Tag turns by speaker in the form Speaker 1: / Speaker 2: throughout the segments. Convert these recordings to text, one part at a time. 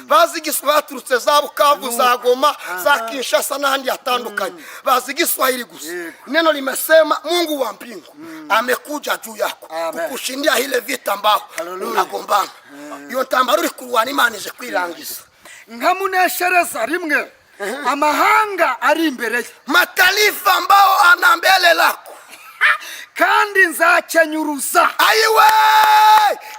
Speaker 1: Bazi baturutse za Bukavu, za Goma, za Kinshasa n'ahandi hatandukanye, bazi Igiswahili gusa. Neno limesema Mungu wa mbingu amekuja juu yako
Speaker 2: Amen.
Speaker 1: kukushindia ile vita ambao
Speaker 2: Hallelujah.
Speaker 1: unagombana. Iyo ntambara uri kurwana, Imana ije kwirangiza.
Speaker 2: Nkamuneshereza rimwe amahanga ari imbere ye.
Speaker 1: Mataifa ambao ana mbele lako.
Speaker 2: Kandi nzakenyuruza.
Speaker 1: Ayiwe,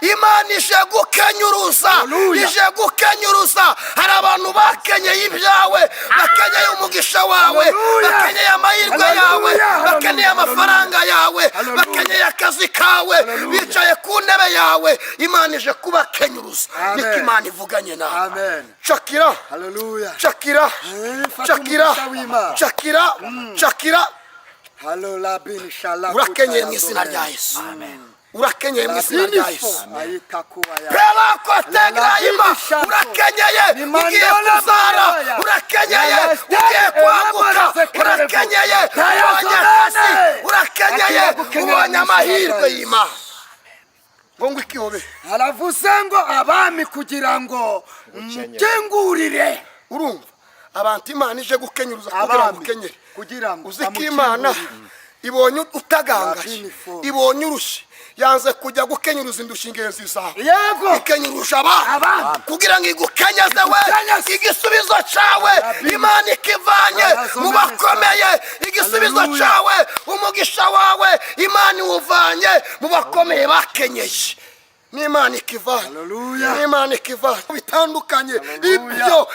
Speaker 1: Imana ije gukenyuruza.
Speaker 2: Hallelujah.
Speaker 1: Ije gukenyuruza. Hari abantu bakenyeye ibyawe, bakenyeye umugisha wawe,
Speaker 2: Hallelujah.
Speaker 1: bakenyeye amahirwe
Speaker 2: Hallelujah.
Speaker 1: yawe,
Speaker 2: Hallelujah.
Speaker 1: bakenyeye amafaranga yawe,
Speaker 2: Hallelujah.
Speaker 1: bakenyeye akazi kawe,
Speaker 2: Hallelujah.
Speaker 1: bicaye ku ntebe yawe. Imana ije kubakenyuruza.
Speaker 2: Amen.
Speaker 1: Niko Imana ivuganye nawe.
Speaker 2: Amen.
Speaker 1: Shakira.
Speaker 2: Haleluya.
Speaker 1: Shakira.
Speaker 2: Fata
Speaker 1: Shakira.
Speaker 2: umugisha w'Imana.
Speaker 1: Shakira, shakira.
Speaker 2: Halola bin shala.
Speaker 1: Urakenyeye mu izina rya Yesu, urakenyeye mu izina rya Yesu. Pelakotegrayima, urakenyeye, ugiye kuzara, urakenyeye, ugiye kwaguka, urakenyeye, ubonye akazi, urakenyeye, ubonye amahirwe y'Imana. Ngo ikihobe.
Speaker 2: Aravuze ngo abami kugira ngo mukingurire.
Speaker 1: Urumva abantu Imana ije gukenyuruza kugira ngo
Speaker 2: Abami
Speaker 1: ukenyere.
Speaker 2: Kugira ngo
Speaker 1: Uzi ko Imana
Speaker 2: amukingurire.
Speaker 1: Ibonye utagangaye,
Speaker 2: Labini.
Speaker 1: ibonye urushye, yanze kujya gukenyuruza indushyi ingenzi zawe, ikenyurusha
Speaker 2: Abana.
Speaker 1: abana kugira ngo igukenyeze we.
Speaker 2: Igukenyeze.
Speaker 1: Igisubizo cyawe,
Speaker 2: Labini.
Speaker 1: Imana ikivanye mu bakomeye. Igisubizo
Speaker 2: Hallelujah.
Speaker 1: cyawe, umugisha wawe, Imana iwuvanye mu bakomeye bakenyeye. N'Imana ikivanye.
Speaker 2: Hallelujah.
Speaker 1: N'Imana ikivanye bitandukanye.
Speaker 2: Hallelujah.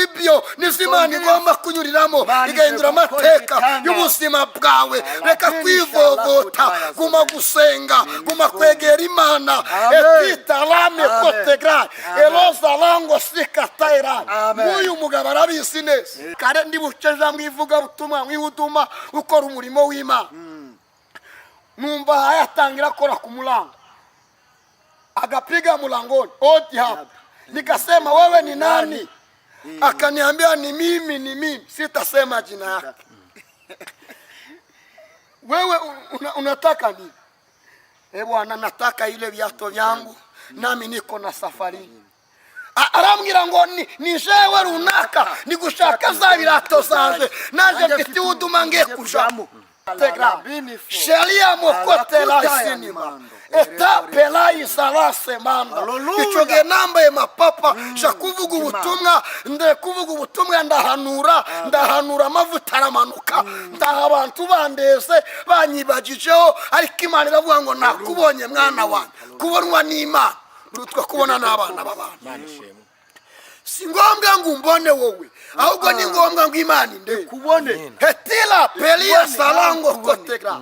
Speaker 1: Ibyo nizo Imana igomba kunyuriramo,
Speaker 2: Imana
Speaker 1: igahindura
Speaker 2: ije gukora
Speaker 1: amateka
Speaker 2: ibitangaza.
Speaker 1: y'ubuzima bwawe. Reka
Speaker 2: Labini.
Speaker 1: kwivovota,
Speaker 2: Shala.
Speaker 1: guma gusenga, guma kwegera Imana.
Speaker 2: Amen.
Speaker 1: Etitalame.
Speaker 2: Amen.
Speaker 1: Kotegra eroza lango sikataira.
Speaker 2: Amen.
Speaker 1: Nk'uyu mugabo arabizi neza. Kare ndi buceja mu ivugabutumwa, mu ihuduma, gukora umurimo w'Imana, numva hayatangira akora ku mulango, akapiga mlangoni, "Odi hapa." Nikasema, "Wewe ni nani?" Akaniambia, "Ni mimi, ni mimi," sitasema jina yake. "Wewe unataka nini?" "Eh bwana, nataka ile viato vyangu, nami niko na safarini." Arambwira ngo ni jewe runaka, ni gushaka za birato zanje, naje mfite ihuduma ngiye kujamo. Sheria mokotela sinima eta pelai salase manda.
Speaker 2: Hallelujah.
Speaker 1: Icyo gihe nambaye mapapa, nja kuvuga ubutumwa, nde kuvuga ubutumwa, ndahanura, ndahanura, amavuta aramanuka, ndaha abantu bandeze banyibagijeho. Ariko Imana iravuga ngo nakubonye, mwana wanjye. Kubonwa n'Imana birutwa kubona n'abana b'abantu. Si ngombwa ngo umbone wowe, ahubwo ni ngombwa ngo Imana indebe.
Speaker 2: Kubone.
Speaker 1: Hetila pelia
Speaker 2: Ikubone,
Speaker 1: salango
Speaker 2: ikubone.
Speaker 1: Kotegra.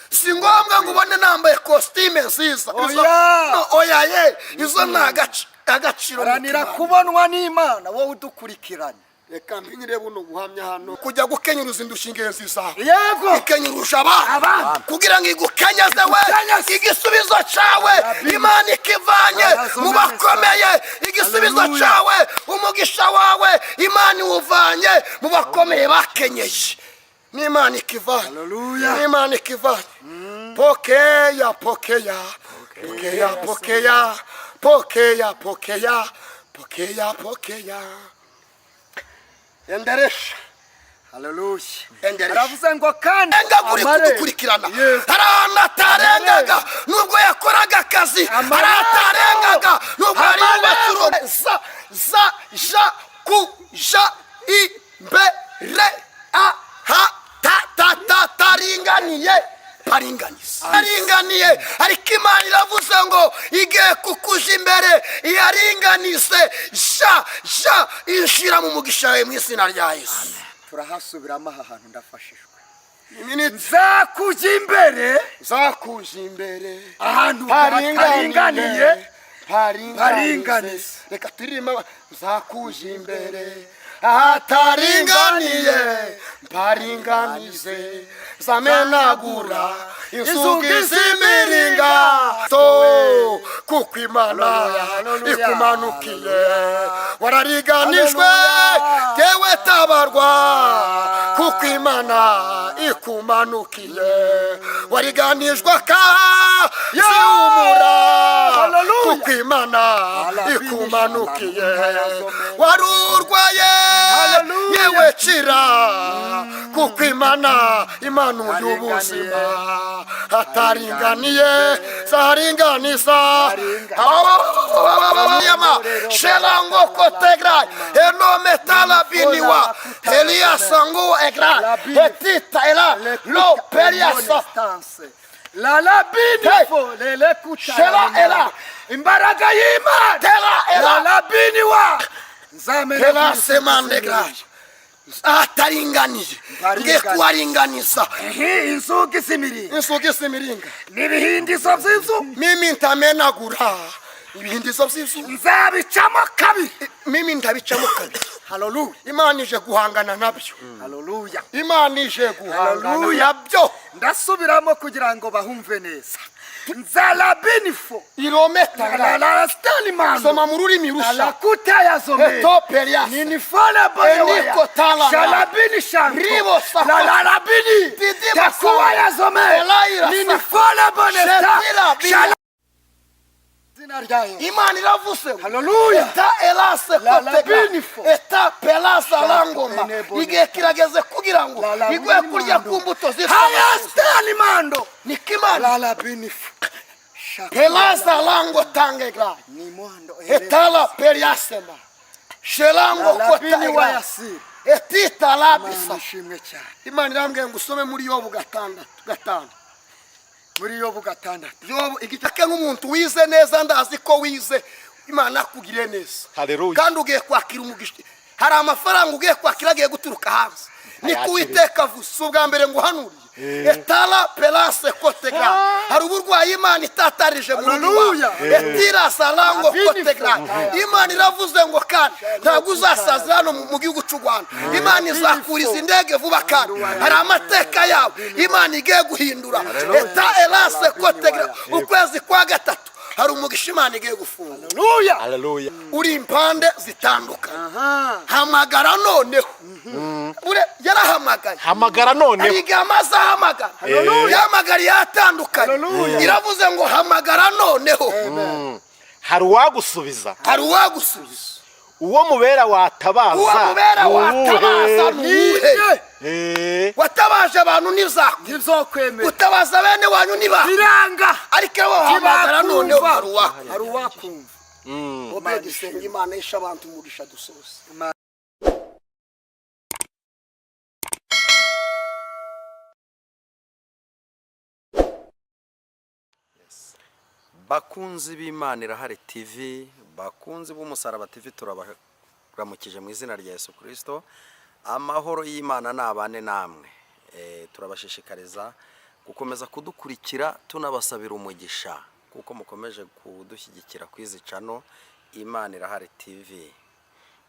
Speaker 1: Si ngombwa ngo ubone nambaye kositime nziza.
Speaker 2: Oya.
Speaker 1: No, oya ye, izo ni agaciro.
Speaker 2: Haranira
Speaker 1: N'Imana.
Speaker 2: kubonwa n'Imana, wowe udukurikiranye.
Speaker 1: Reka mpinyire buno buhamya hano. Kujya gukenyuruza indushyi ingenzi zawe, ikenyurusha abana
Speaker 2: Abana.
Speaker 1: kugira ngo igukenyeze we.
Speaker 2: Igukenyeze.
Speaker 1: Igisubizo cyawe,
Speaker 2: Labini.
Speaker 1: Imana ikivanye mu bakomeye. Igisubizo
Speaker 2: Hallelujah.
Speaker 1: cyawe, umugisha wawe, Imana iwuvanye mu bakomeye bakenyeye. N'Imana ikivanye.
Speaker 2: Hallelujah.
Speaker 1: N'Imana ikivanye. Pokea, pokea, pokea, pokea, pokea, pokea, pokea, pokea. Enderesha.
Speaker 2: Haleluya.
Speaker 1: Enderesha.
Speaker 2: Aravuze ngo kandi
Speaker 1: Arengaga uri kudukurikirana, hari ahantu atarengaga nubwo yakoraga akazi, hari
Speaker 2: Amarembo.
Speaker 1: atarengaga nubwo yari yubatse
Speaker 2: Amarembo.
Speaker 1: urugo. Za, za, ja, ku, ja, i, mbere, a, ha, ta, ta, ta, taringaniye, paringaniza, aringaniye. Ariko Imana iravuze ngo igiye kukuja imbere, iyaringanize. Ja, ja, injira mu mugisha wawe mu izina rya Yesu.
Speaker 2: Turahasubiramo aha hantu, ndafashijwe.
Speaker 1: Iminiti.
Speaker 2: Nzakujya imbere
Speaker 1: Zakuje imbere
Speaker 2: ahantu hataringaniye.
Speaker 1: Haringaniye. Reka turirimbe: zakuje imbere ahataringaniye, mparinganize, zamenagura inzugi z'imiringa to, kuko Imana
Speaker 2: Hallelujah.
Speaker 1: ikumanukiye. Warariganijwe.
Speaker 2: Hallelujah.
Speaker 1: Tewe tabarwa, kuko Imana ikumanukiye. Wariganijwe ka ziwumura.
Speaker 2: Hallelujah.
Speaker 1: Kuko Imana ikumanukiye. Wari urwaye,
Speaker 2: Hallelujah.
Speaker 1: yewe kira, kuko Imana imanuye ubuzima hataringaniye zaringaniza yama sherango kotegra enometalabiniwa eliasangu egra etita ela lo periasa.
Speaker 2: La labini fo lele kuta.
Speaker 1: Shela ela.
Speaker 2: Imbaraga y'Imana.
Speaker 1: Tela
Speaker 2: La
Speaker 1: ela.
Speaker 2: labini wa nzamena.
Speaker 1: Ela semandegra ataringaniye ngiye kuwaringaniza.
Speaker 2: Inzugi z'imiringa.
Speaker 1: Inzugi z'imiringa.
Speaker 2: N'ibihindizo by'inzu.
Speaker 1: Mimi ntamenagura ibihindizo by'inzu.
Speaker 2: Nzabicamo kabiri.
Speaker 1: Mimi ndabicamo kabiri.
Speaker 2: Haleluya.
Speaker 1: Imana ije guhangana nabyo.
Speaker 2: Haleluya.
Speaker 1: Imana ije guhangana
Speaker 2: Haleluya.
Speaker 1: nabyo.
Speaker 2: Ndasubiramo kugira ngo bahumve neza. Nzalabinifo.
Speaker 1: Irometara.
Speaker 2: Lalastanimando.
Speaker 1: Soma mu rurimi rusha.
Speaker 2: Alakuta yazome.
Speaker 1: Etoperias.
Speaker 2: Ninifale boyewa.
Speaker 1: Eniko talanga.
Speaker 2: Shalabini shanto.
Speaker 1: Ribo sako.
Speaker 2: Lalalabini.
Speaker 1: Didima
Speaker 2: Takuwa
Speaker 1: sanga.
Speaker 2: yazome.
Speaker 1: Elaira sako.
Speaker 2: Ninifale bonesta.
Speaker 1: Shetila bina.
Speaker 2: Izina rya Yesu.
Speaker 1: Imana iravuze ngo
Speaker 2: Haleluya.
Speaker 1: eta elase
Speaker 2: La
Speaker 1: kotega
Speaker 2: labinifo.
Speaker 1: eta pelasa langoma.
Speaker 2: Enebo.
Speaker 1: Igihe kirageze kugira ngo
Speaker 2: La labini
Speaker 1: iguye kurya
Speaker 2: mando.
Speaker 1: ku mbuto zitwa amasusa.
Speaker 2: Hayastanimando.
Speaker 1: Niko Imana
Speaker 2: Lalabinifo.
Speaker 1: pelasa lango tangegra
Speaker 2: Nimwando.
Speaker 1: etala periasema shelango
Speaker 2: Lalabini
Speaker 1: kotegra
Speaker 2: wayasiri.
Speaker 1: etita
Speaker 2: Imana
Speaker 1: labisa.
Speaker 2: ishimwe cyane.
Speaker 1: Imana irambwiye ngo usome muri Yobu 6:5.
Speaker 2: Muri Yobu 6.
Speaker 1: Yobu igice ke. Nk'umuntu wize neza, ndazi ko wize, Imana akugiriye neza.
Speaker 3: Haleluya.
Speaker 1: Kandi ugiye kwakira umugisha, hari amafaranga ugiye kwakira agiye guturuka hanze, niko
Speaker 3: Ayakire.
Speaker 1: Uwiteka avuze. Si ubwa mbere nguhanuriye. Etara pelase kotegra, hari uburwayi Imana itatarije mu rugo iwawe.
Speaker 2: Haleluya.
Speaker 1: Etira sarango
Speaker 2: Abini
Speaker 1: kotegra. Imana iravuze ngo kandi ntabwo uzasazira hano mu gihugu cy'u Rwanda. Imana izakuriza indege vuba, kandi hari amateka yawe Imana igiye guhindura. Eta elase kotegra, ukwezi kwa gatatu hari umugisha Imana igiye gufunga.
Speaker 2: Haleluya.
Speaker 3: Haleluya.
Speaker 1: Uri impande zitandukanye, hamagara noneho. Yarahamagaye.
Speaker 3: Hamagara noneho.
Speaker 1: Hari igihe amaze ahamagara, yahamagara yatandukanye.
Speaker 2: Haleluya.
Speaker 1: Iravuze ngo hamagara noneho.
Speaker 3: Hari uwagusubiza.
Speaker 1: Hari uwagusubiza.
Speaker 3: Uwo mubera watabaza.
Speaker 1: Uwo mubera
Speaker 3: ni uwuhe?
Speaker 1: watabaza ni uwuhe? Watabaje abantu ntizaku
Speaker 2: Ntizokwemera.
Speaker 1: Gutabaza bene wanyu niba
Speaker 2: Biranga.
Speaker 1: ariko iyo wahamagara noneho hari uwakumva.
Speaker 2: Hari uwakumva.
Speaker 1: Obedi, senga Imana yishe abantu umugisha, dusoze.
Speaker 4: Bakunzi b'Imana Irahari TV, bakunzi b'Umusaraba TV, turabaramukije mu izina rya Yesu Kirisito. Amahoro y'Imana ni abane namwe. Turabashishikariza gukomeza kudukurikira, tunabasabira umugisha kuko mukomeje kudushyigikira ku izi channel Imana Irahari TV.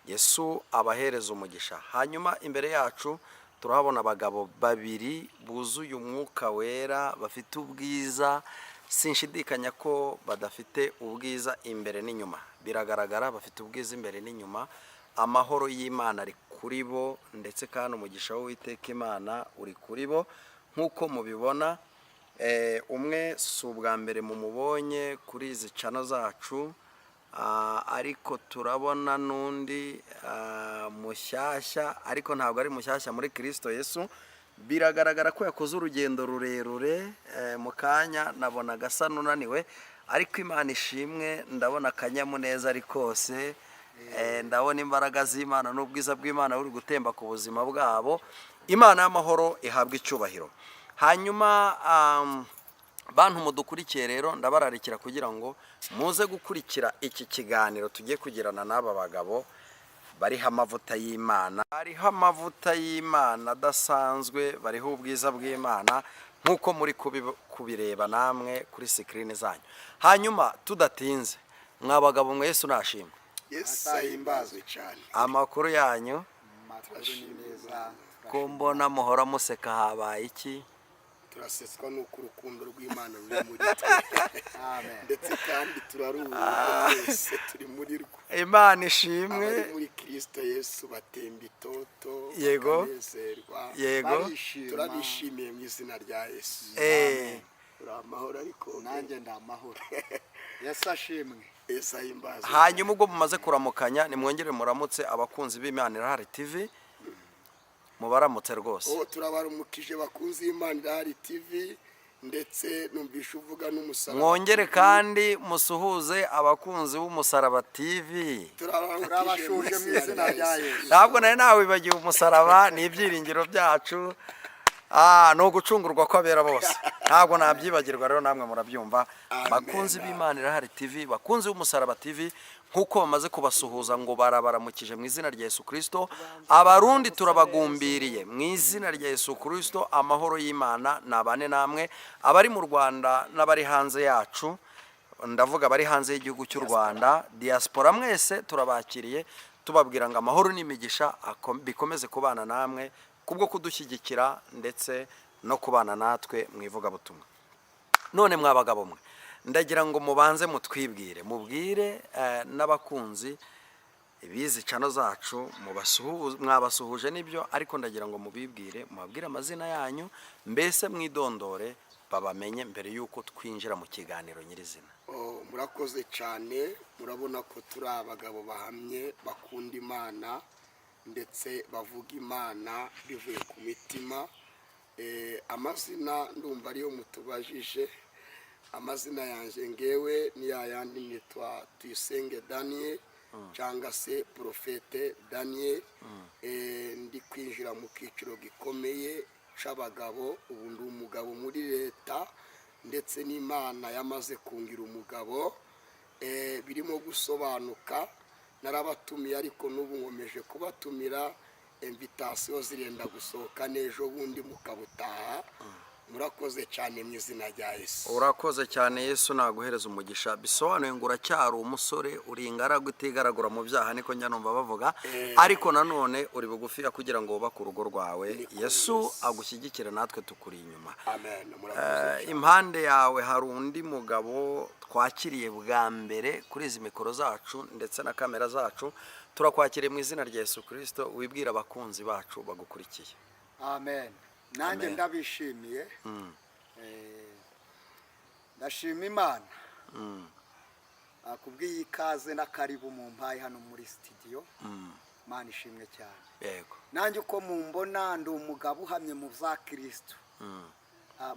Speaker 4: Yesu abahereza umugisha. Hanyuma imbere yacu turahabona abagabo babiri buzuye Umwuka Wera, bafite ubwiza. Sinshidikanya ko badafite ubwiza imbere n'inyuma, biragaragara bafite ubwiza imbere n'inyuma. Amahoro y'Imana ari kuri bo, ndetse kandi umugisha w'Uwiteka Imana uri kuri bo nk'uko mubibona. Umwe si ubwa mbere mumubonye kuri izi channel zacu, ariko turabona n'undi mushyashya, ariko ntabwo ari mushyashya muri Kirisito Yesu. Biragaragara ko yakoze urugendo rurerure. Mu kanya nabonaga asa n'unaniwe, ariko Imana ishimwe, ndabona akanyamuneza ari kose. Ndabona imbaraga z'Imana n'ubwiza bw'Imana buri gutemba ku buzima bwabo. Imana y'amahoro ihabwa icyubahiro. Hanyuma bantu mudukurikiye rero, ndabararikira kugira ngo muze gukurikira iki kiganiro tugiye kugirana n'aba bagabo bariho amavuta y'Imana, bariho amavuta y'Imana adasanzwe, bariho ubwiza bw'Imana nk'uko muri kubireba namwe kuri screen zanyu. Hanyuma tudatinze, mwa bagabo mwe, Yesu nashimwe.
Speaker 1: Yesu ahimbazwe cyane.
Speaker 4: Amakuru yanyu?
Speaker 1: Turashima neza.
Speaker 4: Ko mbona muhora museka, habaye iki?
Speaker 1: Turasetswa n'uko urukundo rw'Imana ruri muri twe, ndetse kandi turaruzi twese turi muri rwo.
Speaker 4: Imana ishimwe.
Speaker 1: Abari muri Kirisito Yesu batemba itoto, bakanezerwa.
Speaker 4: Yego.
Speaker 1: Turabishimiye mu izina rya Yesu. Uri amahoro ariko?
Speaker 2: Nanjye ndi amahoro. Yesu ashimwe.
Speaker 1: Yesu ahimbaze.
Speaker 4: Hanyuma ubwo mumaze kuramukanya, nimwongere muramutse abakunzi b'Imana Irahari TV, mubaramutse rwose.
Speaker 1: Oh, turabaramukije bakunzi y'Imana Irahari TV, ndetse numvisha uvuga n'Umusaraba.
Speaker 4: Mwongere kandi musuhuze abakunzi b'Umusaraba TV.
Speaker 2: Turabashuje mu izina rya Yesu.
Speaker 4: Ntabwo nari nawibagiwe, umusaraba ni ibyiringiro byacu. Ni ugucungurwa kw'abera bose, ntabwo nabyibagirwa. Rero namwe murabyumva, bakunzi b'Imana Irahari TV, bakunzi b'Umusaraba TV, nk'uko bamaze kubasuhuza ngo barabaramukije mu izina rya Yesu Kirisito. Abarundi turabagumbiriye mu izina rya Yesu Kirisito, amahoro y'Imana nabane namwe. Abari mu Rwanda n'abari hanze yacu, ndavuga abari hanze y'igihugu cy'u Rwanda, diaspora mwese turabakiriye, tubabwira ngo amahoro n'imigisha bikomeze kubana namwe kubwo kudushyigikira ndetse no kubana natwe mu ivugabutumwa. None mwabagabo mwe, ndagira ngo mubanze mutwibwire, mubwire n'abakunzi bizi channel zacu. Mwabasuhuje nibyo, ariko ndagira ngo mubibwire, mubabwire amazina yanyu, mbese mwidondore babamenye mbere y'uko twinjira mu kiganiro nyirizina.
Speaker 1: Oh, murakoze cyane. Murabona ko turi abagabo bahamye, bakunda Imana ndetse bavuga Imana bivuye ku mitima. Amazina ndumva ariyo mutubajije. Amazina yanjye ngewe ni yayandi, nitwa Tuyisenge Daniel cyangwa se Porofete Daniel. Ndi kwinjira mu cyiciro gikomeye c'abagabo. Ubu ndi umugabo muri leta, ndetse n'Imana yamaze kungira umugabo. Birimo gusobanuka. Narabatumiye, ariko n'ubu nkomeje kubatumira. Invitation zirenda gusohoka n'ejo bundi mukabutaha. Murakoze cyane mu izina rya Yesu.
Speaker 4: Urakoze cyane, Yesu naguhereza umugisha. Bisobanuye ngo uracyari umusore, uri ingaragu itigaragura mu byaha, niko njya numva bavuga, ariko nanone uri bugufiya kugira ngo wubake urugo rwawe.
Speaker 1: Niko
Speaker 4: Yesu
Speaker 1: bimeze.
Speaker 4: agushyigikire, natwe tukuri inyuma.
Speaker 1: Amen, murakoze cyane.
Speaker 4: Impande yawe hari undi mugabo twakiriye bwa mbere kuri izi mikoro zacu ndetse na kamera zacu. Turakwakiriye mu izina rya Yesu Kirisito, wibwira abakunzi bacu bagukurikiye.
Speaker 2: Amen, nanjye
Speaker 4: Amen.
Speaker 2: ndabishimiye. Ndashima Imana kubw'iyi kaze n'akaribu mu mpaye hano muri studio. Imana ishimwe cyane. Nanjye uko mumbona, ndi umugabo uhamye mu bya Kirisito,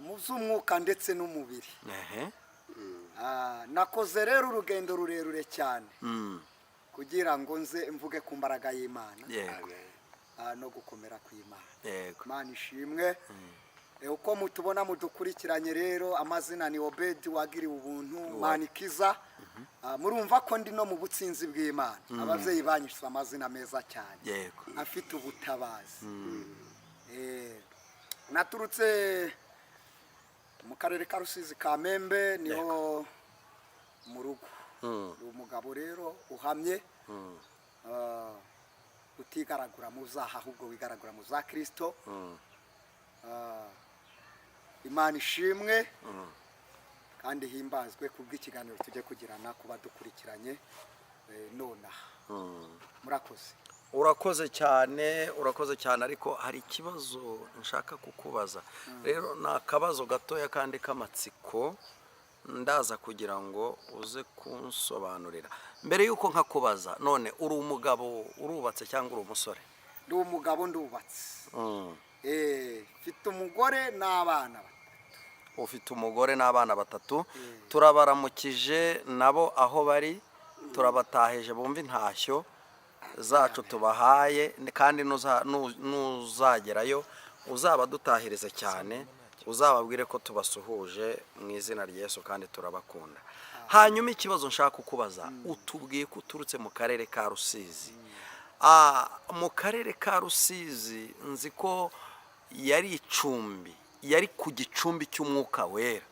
Speaker 2: mu by'umwuka ndetse n'umubiri. Nakoze rero urugendo rurerure cyane kugira ngo nze mvuge ku mbaraga y'Imana no gukomera kw'Imana. Imana ishimwe. Uko mutubona mudukurikiranye rero, amazina ni Obedi wagiriwe ubuntu Manikiza. Murumva ko ndi no mu butsinzi bw'Imana. Ababyeyi banyise amazina meza cyane afite ubutabazi. Naturutse mu karere ka Rusizi, Kamembe niho mu rugo. Ndi umugabo rero uhamye, utigaragura mu byaha, ahubwo wigaragura mu za Kirisito. Imana ishimwe kandi himbazwe kubw'ikiganiro tujye kugirana kuba dukurikiranye nonaha. Murakoze.
Speaker 4: Urakoze cyane, urakoze cyane. Ariko hari ikibazo nshaka kukubaza rero, ni akabazo gatoya kandi k'amatsiko, ndaza kugira ngo uze kunsobanurira. Mbere y'uko nkakubaza, none uri umugabo, urubatse cyangwa uri umusore?
Speaker 2: Ndi umugabo, ndubatse. Mfite umugore n'abana batatu.
Speaker 4: Ufite umugore n'abana batatu. Turabaramukije nabo aho bari, turabatahije, bumve intashyo zacu tubahaye. Kandi nuzagerayo uzaba dutahirize cyane, uzababwire ko tubasuhuje mu izina rya Yesu kandi turabakunda. Hanyuma ikibazo nshaka kukubaza, utubwiye ko uturutse mu karere ka Rusizi. Mu karere ka Rusizi nzi ko yari icumbi, yari ku gicumbi cy'Umwuka Wera.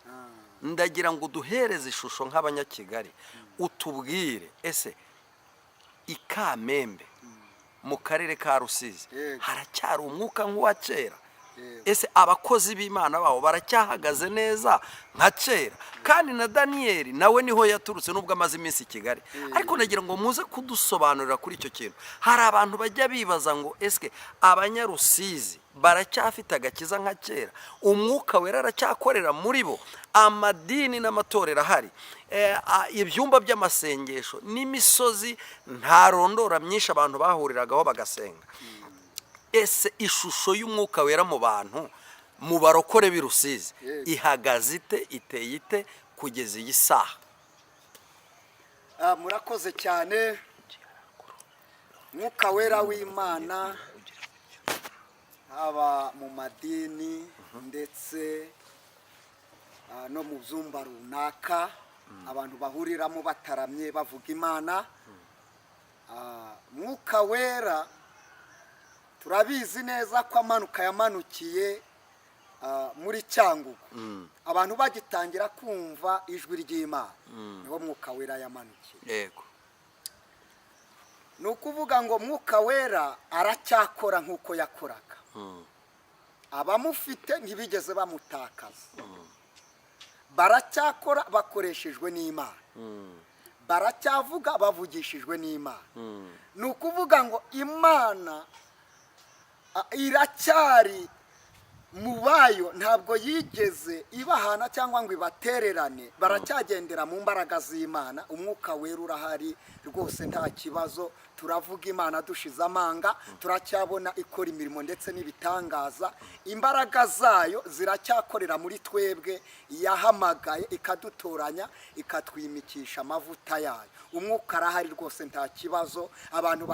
Speaker 4: Ndagira ngo uduhereze ishusho nk'Abanyakigali, utubwire ese i Kamembe mu karere ka Rusizi haracyari umwuka nk'uwa kera? Ese abakozi b'Imana babo baracyahagaze neza nka kera? Kandi na Daniyeli nawe niho yaturutse, nubwo amaze iminsi i Kigali. Ariko nagira ngo muze kudusobanurira kuri icyo kintu. Hari abantu bajya bibaza ngo: ese Abanyarusizi baracyafite agakiza nka kera? Umwuka Wera aracyakorera muri bo? Amadini n'amatorero ahari, ibyumba by'amasengesho n'imisozi ntarondora myinshi abantu bahuriragaho bagasenga, ese ishusho y'Umwuka Wera mu bantu, mu barokore b'i Rusizi, ihagaze ite, iteye ite kugeza iyi saha?
Speaker 2: Murakoze cyane. Mwuka Wera w'Imana, haba mu madini ndetse no mu byumba runaka abantu bahuriramo bataramye, bavuga Imana, Mwuka Wera turabizi neza ko amanuka yamanukiye muri Cyangugu. Abantu bagitangira kumva ijwi ry'Imana, niho Mwuka Wera yamanukiye. Ni ukuvuga ngo Mwuka Wera aracyakora nk'uko yakoraga. Abamufite ntibigeze bamutakaza, baracyakora bakoreshejwe n'Imana, baracyavuga bavugishijwe n'Imana. Ni ukuvuga ngo Imana iracyari mu bayo, ntabwo yigeze ibahana cyangwa ngo ibatererane. Baracyagendera mu mbaraga z'Imana. Umwuka Wera urahari rwose, nta kibazo. Turavuga Imana dushize amanga, turacyabona ikora imirimo ndetse n'ibitangaza. Imbaraga zayo ziracyakorera muri twebwe yahamagaye, ikadutoranya, ikatwimikisha amavuta yayo. Umwuka arahari rwose, nta kibazo. Abantu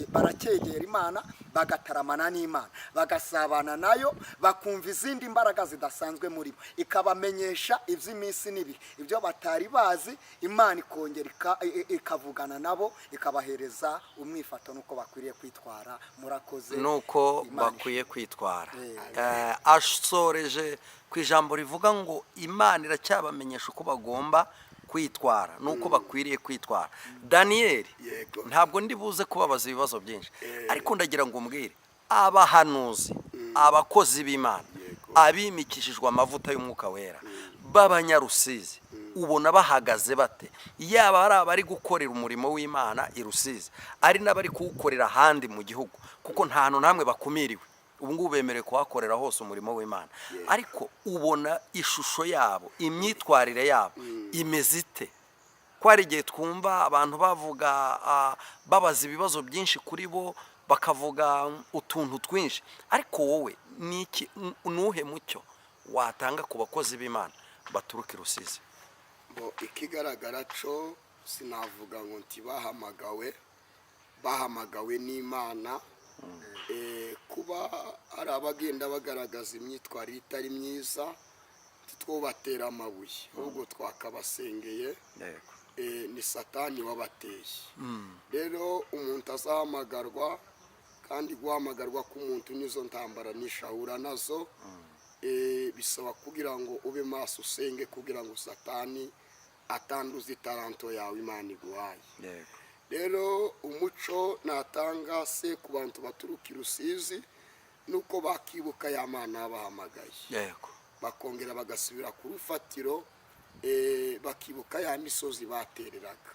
Speaker 2: baracyegera Imana, bagataramana n'Imana, bagasabana nayo, bakumva izindi mbaraga zidasanzwe muri bo, ikabamenyesha iby'iminsi n'ibihe, ibyo batari bazi. Imana ikongera ikavugana nabo, ikabahereza umwifato n'uko bakwiriye kwitwara. Murakoze.
Speaker 4: Nuko
Speaker 2: Imana
Speaker 4: bakwiye kwitwara.
Speaker 2: Eh.
Speaker 4: Asoreje ku ijambo rivuga ngo Imana iracyabamenyesha uko bagomba kwitwara n'uko bakwiriye kwitwara. Daniyeli,
Speaker 1: Yego.
Speaker 4: ntabwo ndi buze kubabaza ibibazo byinshi, ariko ndagira ngo umbwire: abahanuzi, abakozi b'Imana, abimikishijwe amavuta y'Umwuka Wera b'Abanyarusizi, ubona bahagaze bate? Yaba ari abari gukorera umurimo w'Imana i Rusizi, ari n'abari kuwukorera ahandi mu gihugu, kuko nta hantu namwe bakumiriwe ubu ngubu, bemerewe kuhakorera hose umurimo w'Imana. Ariko ubona ishusho yabo, imyitwarire yabo imeze ite? Ko hari igihe twumva abantu bavuga, babaza ibibazo byinshi kuri bo, bakavuga utuntu twinshi, ariko wowe ni iki, nuhe mucyo watanga ku bakozi b'Imana baturuka i Rusizi?
Speaker 1: Bo, ikigaragara cyo, sinavuga ngo ntibahamagawe, bahamagawe n'Imana. Kuba hari abagenda bagaragaza imyitwarire itari myiza, ntitwobatera amabuye, ahubwo twakabasengeye. Ni Satani wabateye. Rero umuntu azahamagarwa, kandi guhamagarwa k'umuntu nizo ntambara nishahura nazo. Bisaba kugira ngo ube maso, usenge kugira ngo Satani atanduza itaranto yawe Imana iguhaye. Rero umuco natanga se ku bantu baturuka i Rusizi nuko bakibuka ya Mana yabahamagaye, bakongera bagasubira ku rufatiro, bakibuka ya misozi batereraga.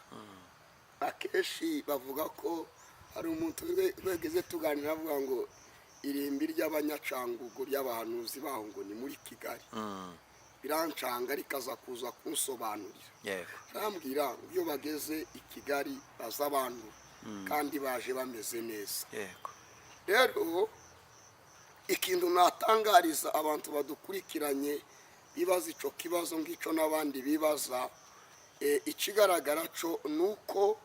Speaker 1: Akenshi bavuga ko hari umuntu wegeze tuganira avuga ngo irimbi ry'Abanyacangugu, ry'abahanuzi baho, ngo ni muri Kigali. Birancanga, rikaza kuza kunsobanurira. Arambwira ngo iyo bageze i Kigali baza abantu kandi baje bameze neza. Rero ikintu natangariza abantu badukurikiranye bibaza icyo kibazo ngicyo n'abandi bibaza, ikigaragara cyo ni uko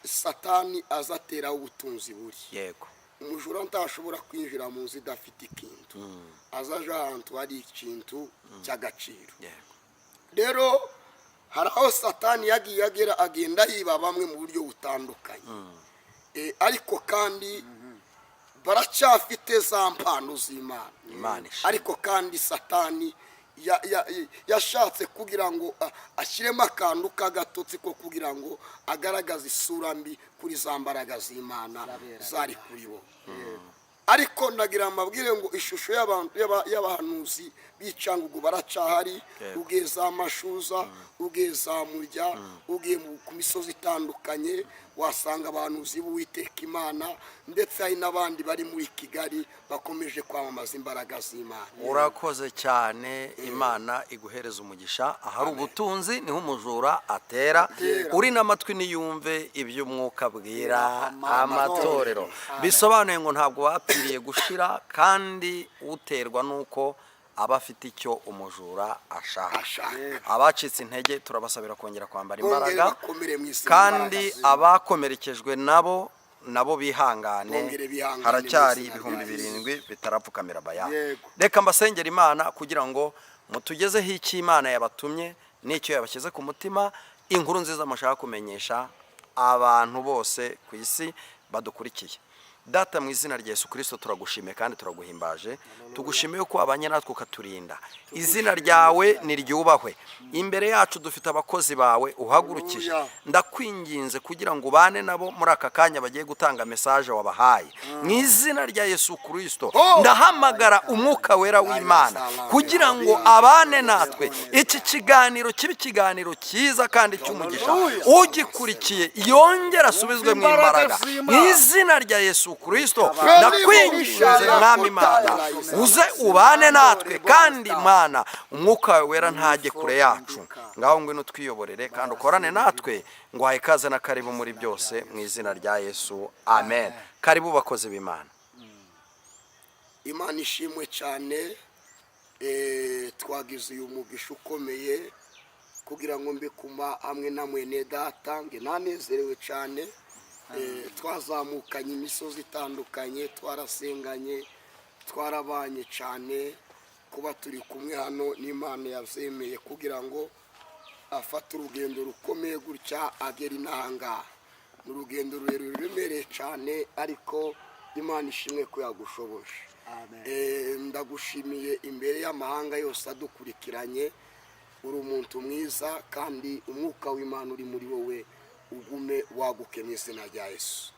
Speaker 1: Satani azateraho ubutunzi buri. Umujura ntashobora kwinjira mu nzu idafite ikintu, azaje ahantu hari ikintu cy'agaciro. Rero hari aho Satani yagiye agera, agenda yiba bamwe mu buryo butandukanye. Ariko kandi baracyafite za mpano z'Imana.
Speaker 4: Imana ishimwe.
Speaker 1: Ariko kandi Satani yashatse kugira ngo ashyiremo akantu k'agatotsi ko kugira ngo agaragaze isura mbi kuri za mbaraga z'Imana zari kuri bo. Ariko ndagira amabwire ngo ishusho y'abantu y'abahanuzi b'icangugu baracahari. Ugiye za Mashuza, ugiye za Murya, ugiye ku misozi itandukanye, wasanga abahanuzi b'Uwiteka Imana, ndetse hari n'abandi bari muri Kigali bakomeje kwamamaza imbaraga z'Imana.
Speaker 4: Urakoze cyane, Imana iguhereza umugisha. Ahari ubutunzi niho umujura atera. Uri n'amatwi niyumve iby'Umwuka abwira amatorero. Bisobanuye ngo ntabwo bapfiriye gushira, kandi uterwa n'uko aba afite icyo umujura ashaka.
Speaker 1: Ashaka.
Speaker 4: Abacitse intege turabasabira kongera kwambara
Speaker 1: Bongere
Speaker 4: imbaraga,
Speaker 1: bakomere mu izina
Speaker 4: kandi
Speaker 1: imbaraga.
Speaker 4: abakomerekejwe nabo bihangane.
Speaker 1: Bongere bihangane
Speaker 4: Haracyari
Speaker 1: mu izina
Speaker 4: ibihumbi
Speaker 1: rya Yesu.
Speaker 4: 7 bitarapfukamira Bayali.
Speaker 2: Yego.
Speaker 4: Reka mbasengera Imana kugira ngo mutugezeho icyo Imana yabatumye n'icyo yabashyize ku mutima, inkuru nziza mushaka kumenyesha abantu bose ku isi badukurikiye. Data, mu izina rya Yesu Kirisito, turagushimiye kandi turaguhimbaje. Tugushimiye ko wabanye natwe ukaturinda. Izina ryawe niryubahwe. Imbere yacu dufite abakozi bawe uhagurukije.
Speaker 2: Haleluya.
Speaker 4: Ndakwinginze kugira ngo ubane nabo muri aka kanya bagiye gutanga message wabahaye. Mu izina rya Yesu Kirisito,
Speaker 1: Oh!
Speaker 4: ndahamagara Umwuka Wera w'Imana kugira ngo abane natwe, iki kiganiro kibe ikiganiro cyiza kandi cy'umugisha, ugikurikiye yongere asubizwe mu imbaraga. Mu izina rya Yesu Kirisito, ndakwinginze Mwami Imana, uze ubane natwe, kandi Imana, Umwuka wawe Wera ntajye kure yacu. Ngaho ngwino twiyoborere kandi ukorane natwe. Ngo ikaze na karibu muri byose, mu izina rya Yesu, amen. Karibu bakozi b'Imana.
Speaker 1: Imana ishimwe cyane. Twagize uyu mugisha ukomeye kugira ngo mbe kuma hamwe na mwene data. Nge nanezerewe cyane. Twazamukanye imisozi itandukanye, twarasenganye, twarabanye cyane. Kuba turi kumwe hano n'Imana yabyemeye kugira ngo afate urugendo rukomeye gutya agera inahangaha. Ni urugendo rurerure ruremereye cyane, ariko Imana ishimwe ko yagushoboje.
Speaker 2: Amen.
Speaker 1: Ndagushimiye imbere y'amahanga yose adukurikiranye. Uri umuntu mwiza, kandi umwuka w'Imana uri muri wowe ugume waguke mu izina rya Yesu.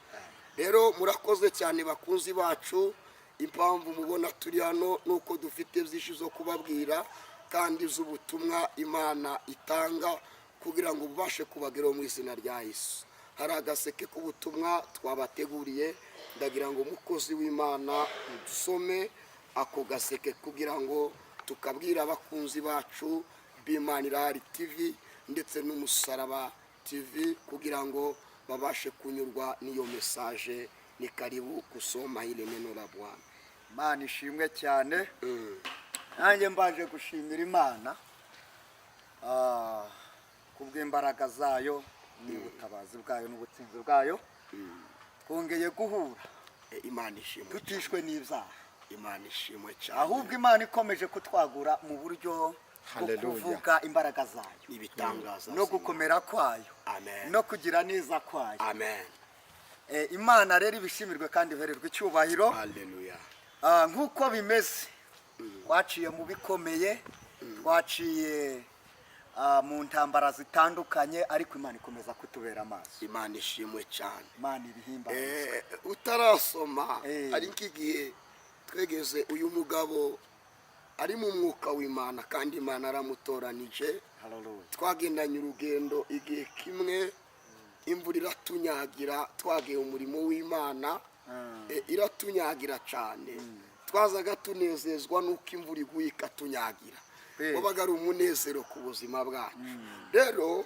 Speaker 1: Rero murakoze cyane, bakunzi bacu. Impamvu mubona turi hano ni uko dufite byinshi zo kubabwira kandi z'ubutumwa Imana itanga kugira ngo bubashe kubageraho mu izina rya Yesu. Hari agaseke k'ubutumwa twabateguriye. Ndagira ngo umukozi w'Imana dusome ako gaseke kugira ngo tukabwira abakunzi bacu b'Imana Irahari TV ndetse n'Umusaraba TV, kugira ngo babashe kunyurwa n'iyo message. Ni karibu kusoma ile neno la Bwana.
Speaker 2: Imana ishimwe cyane. Nanjye mbanje gushimira Imana kubw'imbaraga zayo n'ubutabazi bwayo n'ubutsinzi bwayo. Twongeye guhura
Speaker 1: Imana ishimwe.
Speaker 2: tutishwe n'ibyaha,
Speaker 1: Imana ishimwe cyane.
Speaker 2: ahubwo Imana ikomeje kutwagura mu buryo bwo
Speaker 3: Hallelujah.
Speaker 2: kuvuga imbaraga zayo
Speaker 1: Ibitangaza
Speaker 2: no
Speaker 1: z'Imana.
Speaker 2: gukomera kwayo
Speaker 1: Amen.
Speaker 2: no kugira neza kwayo.
Speaker 1: Amen.
Speaker 2: Imana rero ibishimirwe kandi ihererwe icyubahiro.
Speaker 1: Haleluya.
Speaker 2: Nk'uko bimeze, twaciye mu bikomeye, twaciye mu ntambara zitandukanye, ariko Imana ikomeza kutubera amaso.
Speaker 1: Imana ishimwe cyane.
Speaker 2: Imana ibihimbarizwe.
Speaker 1: Utarasoma, hari nk'igihe twegeze uyu mugabo ari mu mwuka w'Imana, kandi Imana aramutoranije.
Speaker 2: Hallelujah.
Speaker 1: Twagendanye urugendo igihe kimwe, imvura iratunyagira twagiye umurimo w'Imana. Iratunyagira cyane. Twazaga tunezezwa n'uko imvura iguye ikatunyagira. Wabaga ari umunezero ku buzima bwacu. Rero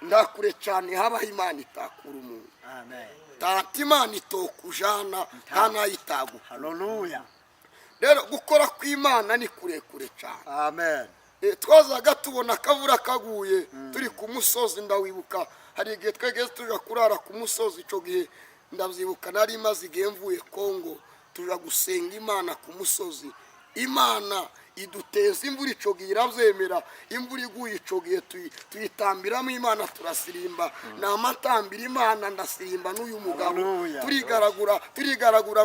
Speaker 1: nta kure cyane habaho Imana itakura umuntu.
Speaker 2: Amen.
Speaker 1: Tata, Imana itokujana nta n'ayitagukura.
Speaker 2: Hallelujah.
Speaker 1: Rero gukora kw'Imana ni kurekure cyane.
Speaker 2: Amen.
Speaker 1: Twazaga tubona akavura kaguye turi ku musozi. Ndawibuka, hari igihe twegeze tuja kurara ku musozi. Icyo gihe ndabyibuka, nari maze igihe mvuye Kongo, tuja gusenga Imana ku musozi. Imana iduteza imvura icyo gihe, irabyemera. Imvura iguye icyo gihe tuyitambiramo Imana, turasirimba. Ni amatambira Imana, ndasirimba n'uyu mugabo.
Speaker 2: Hallelujah.
Speaker 1: Turigaragura, turigaragura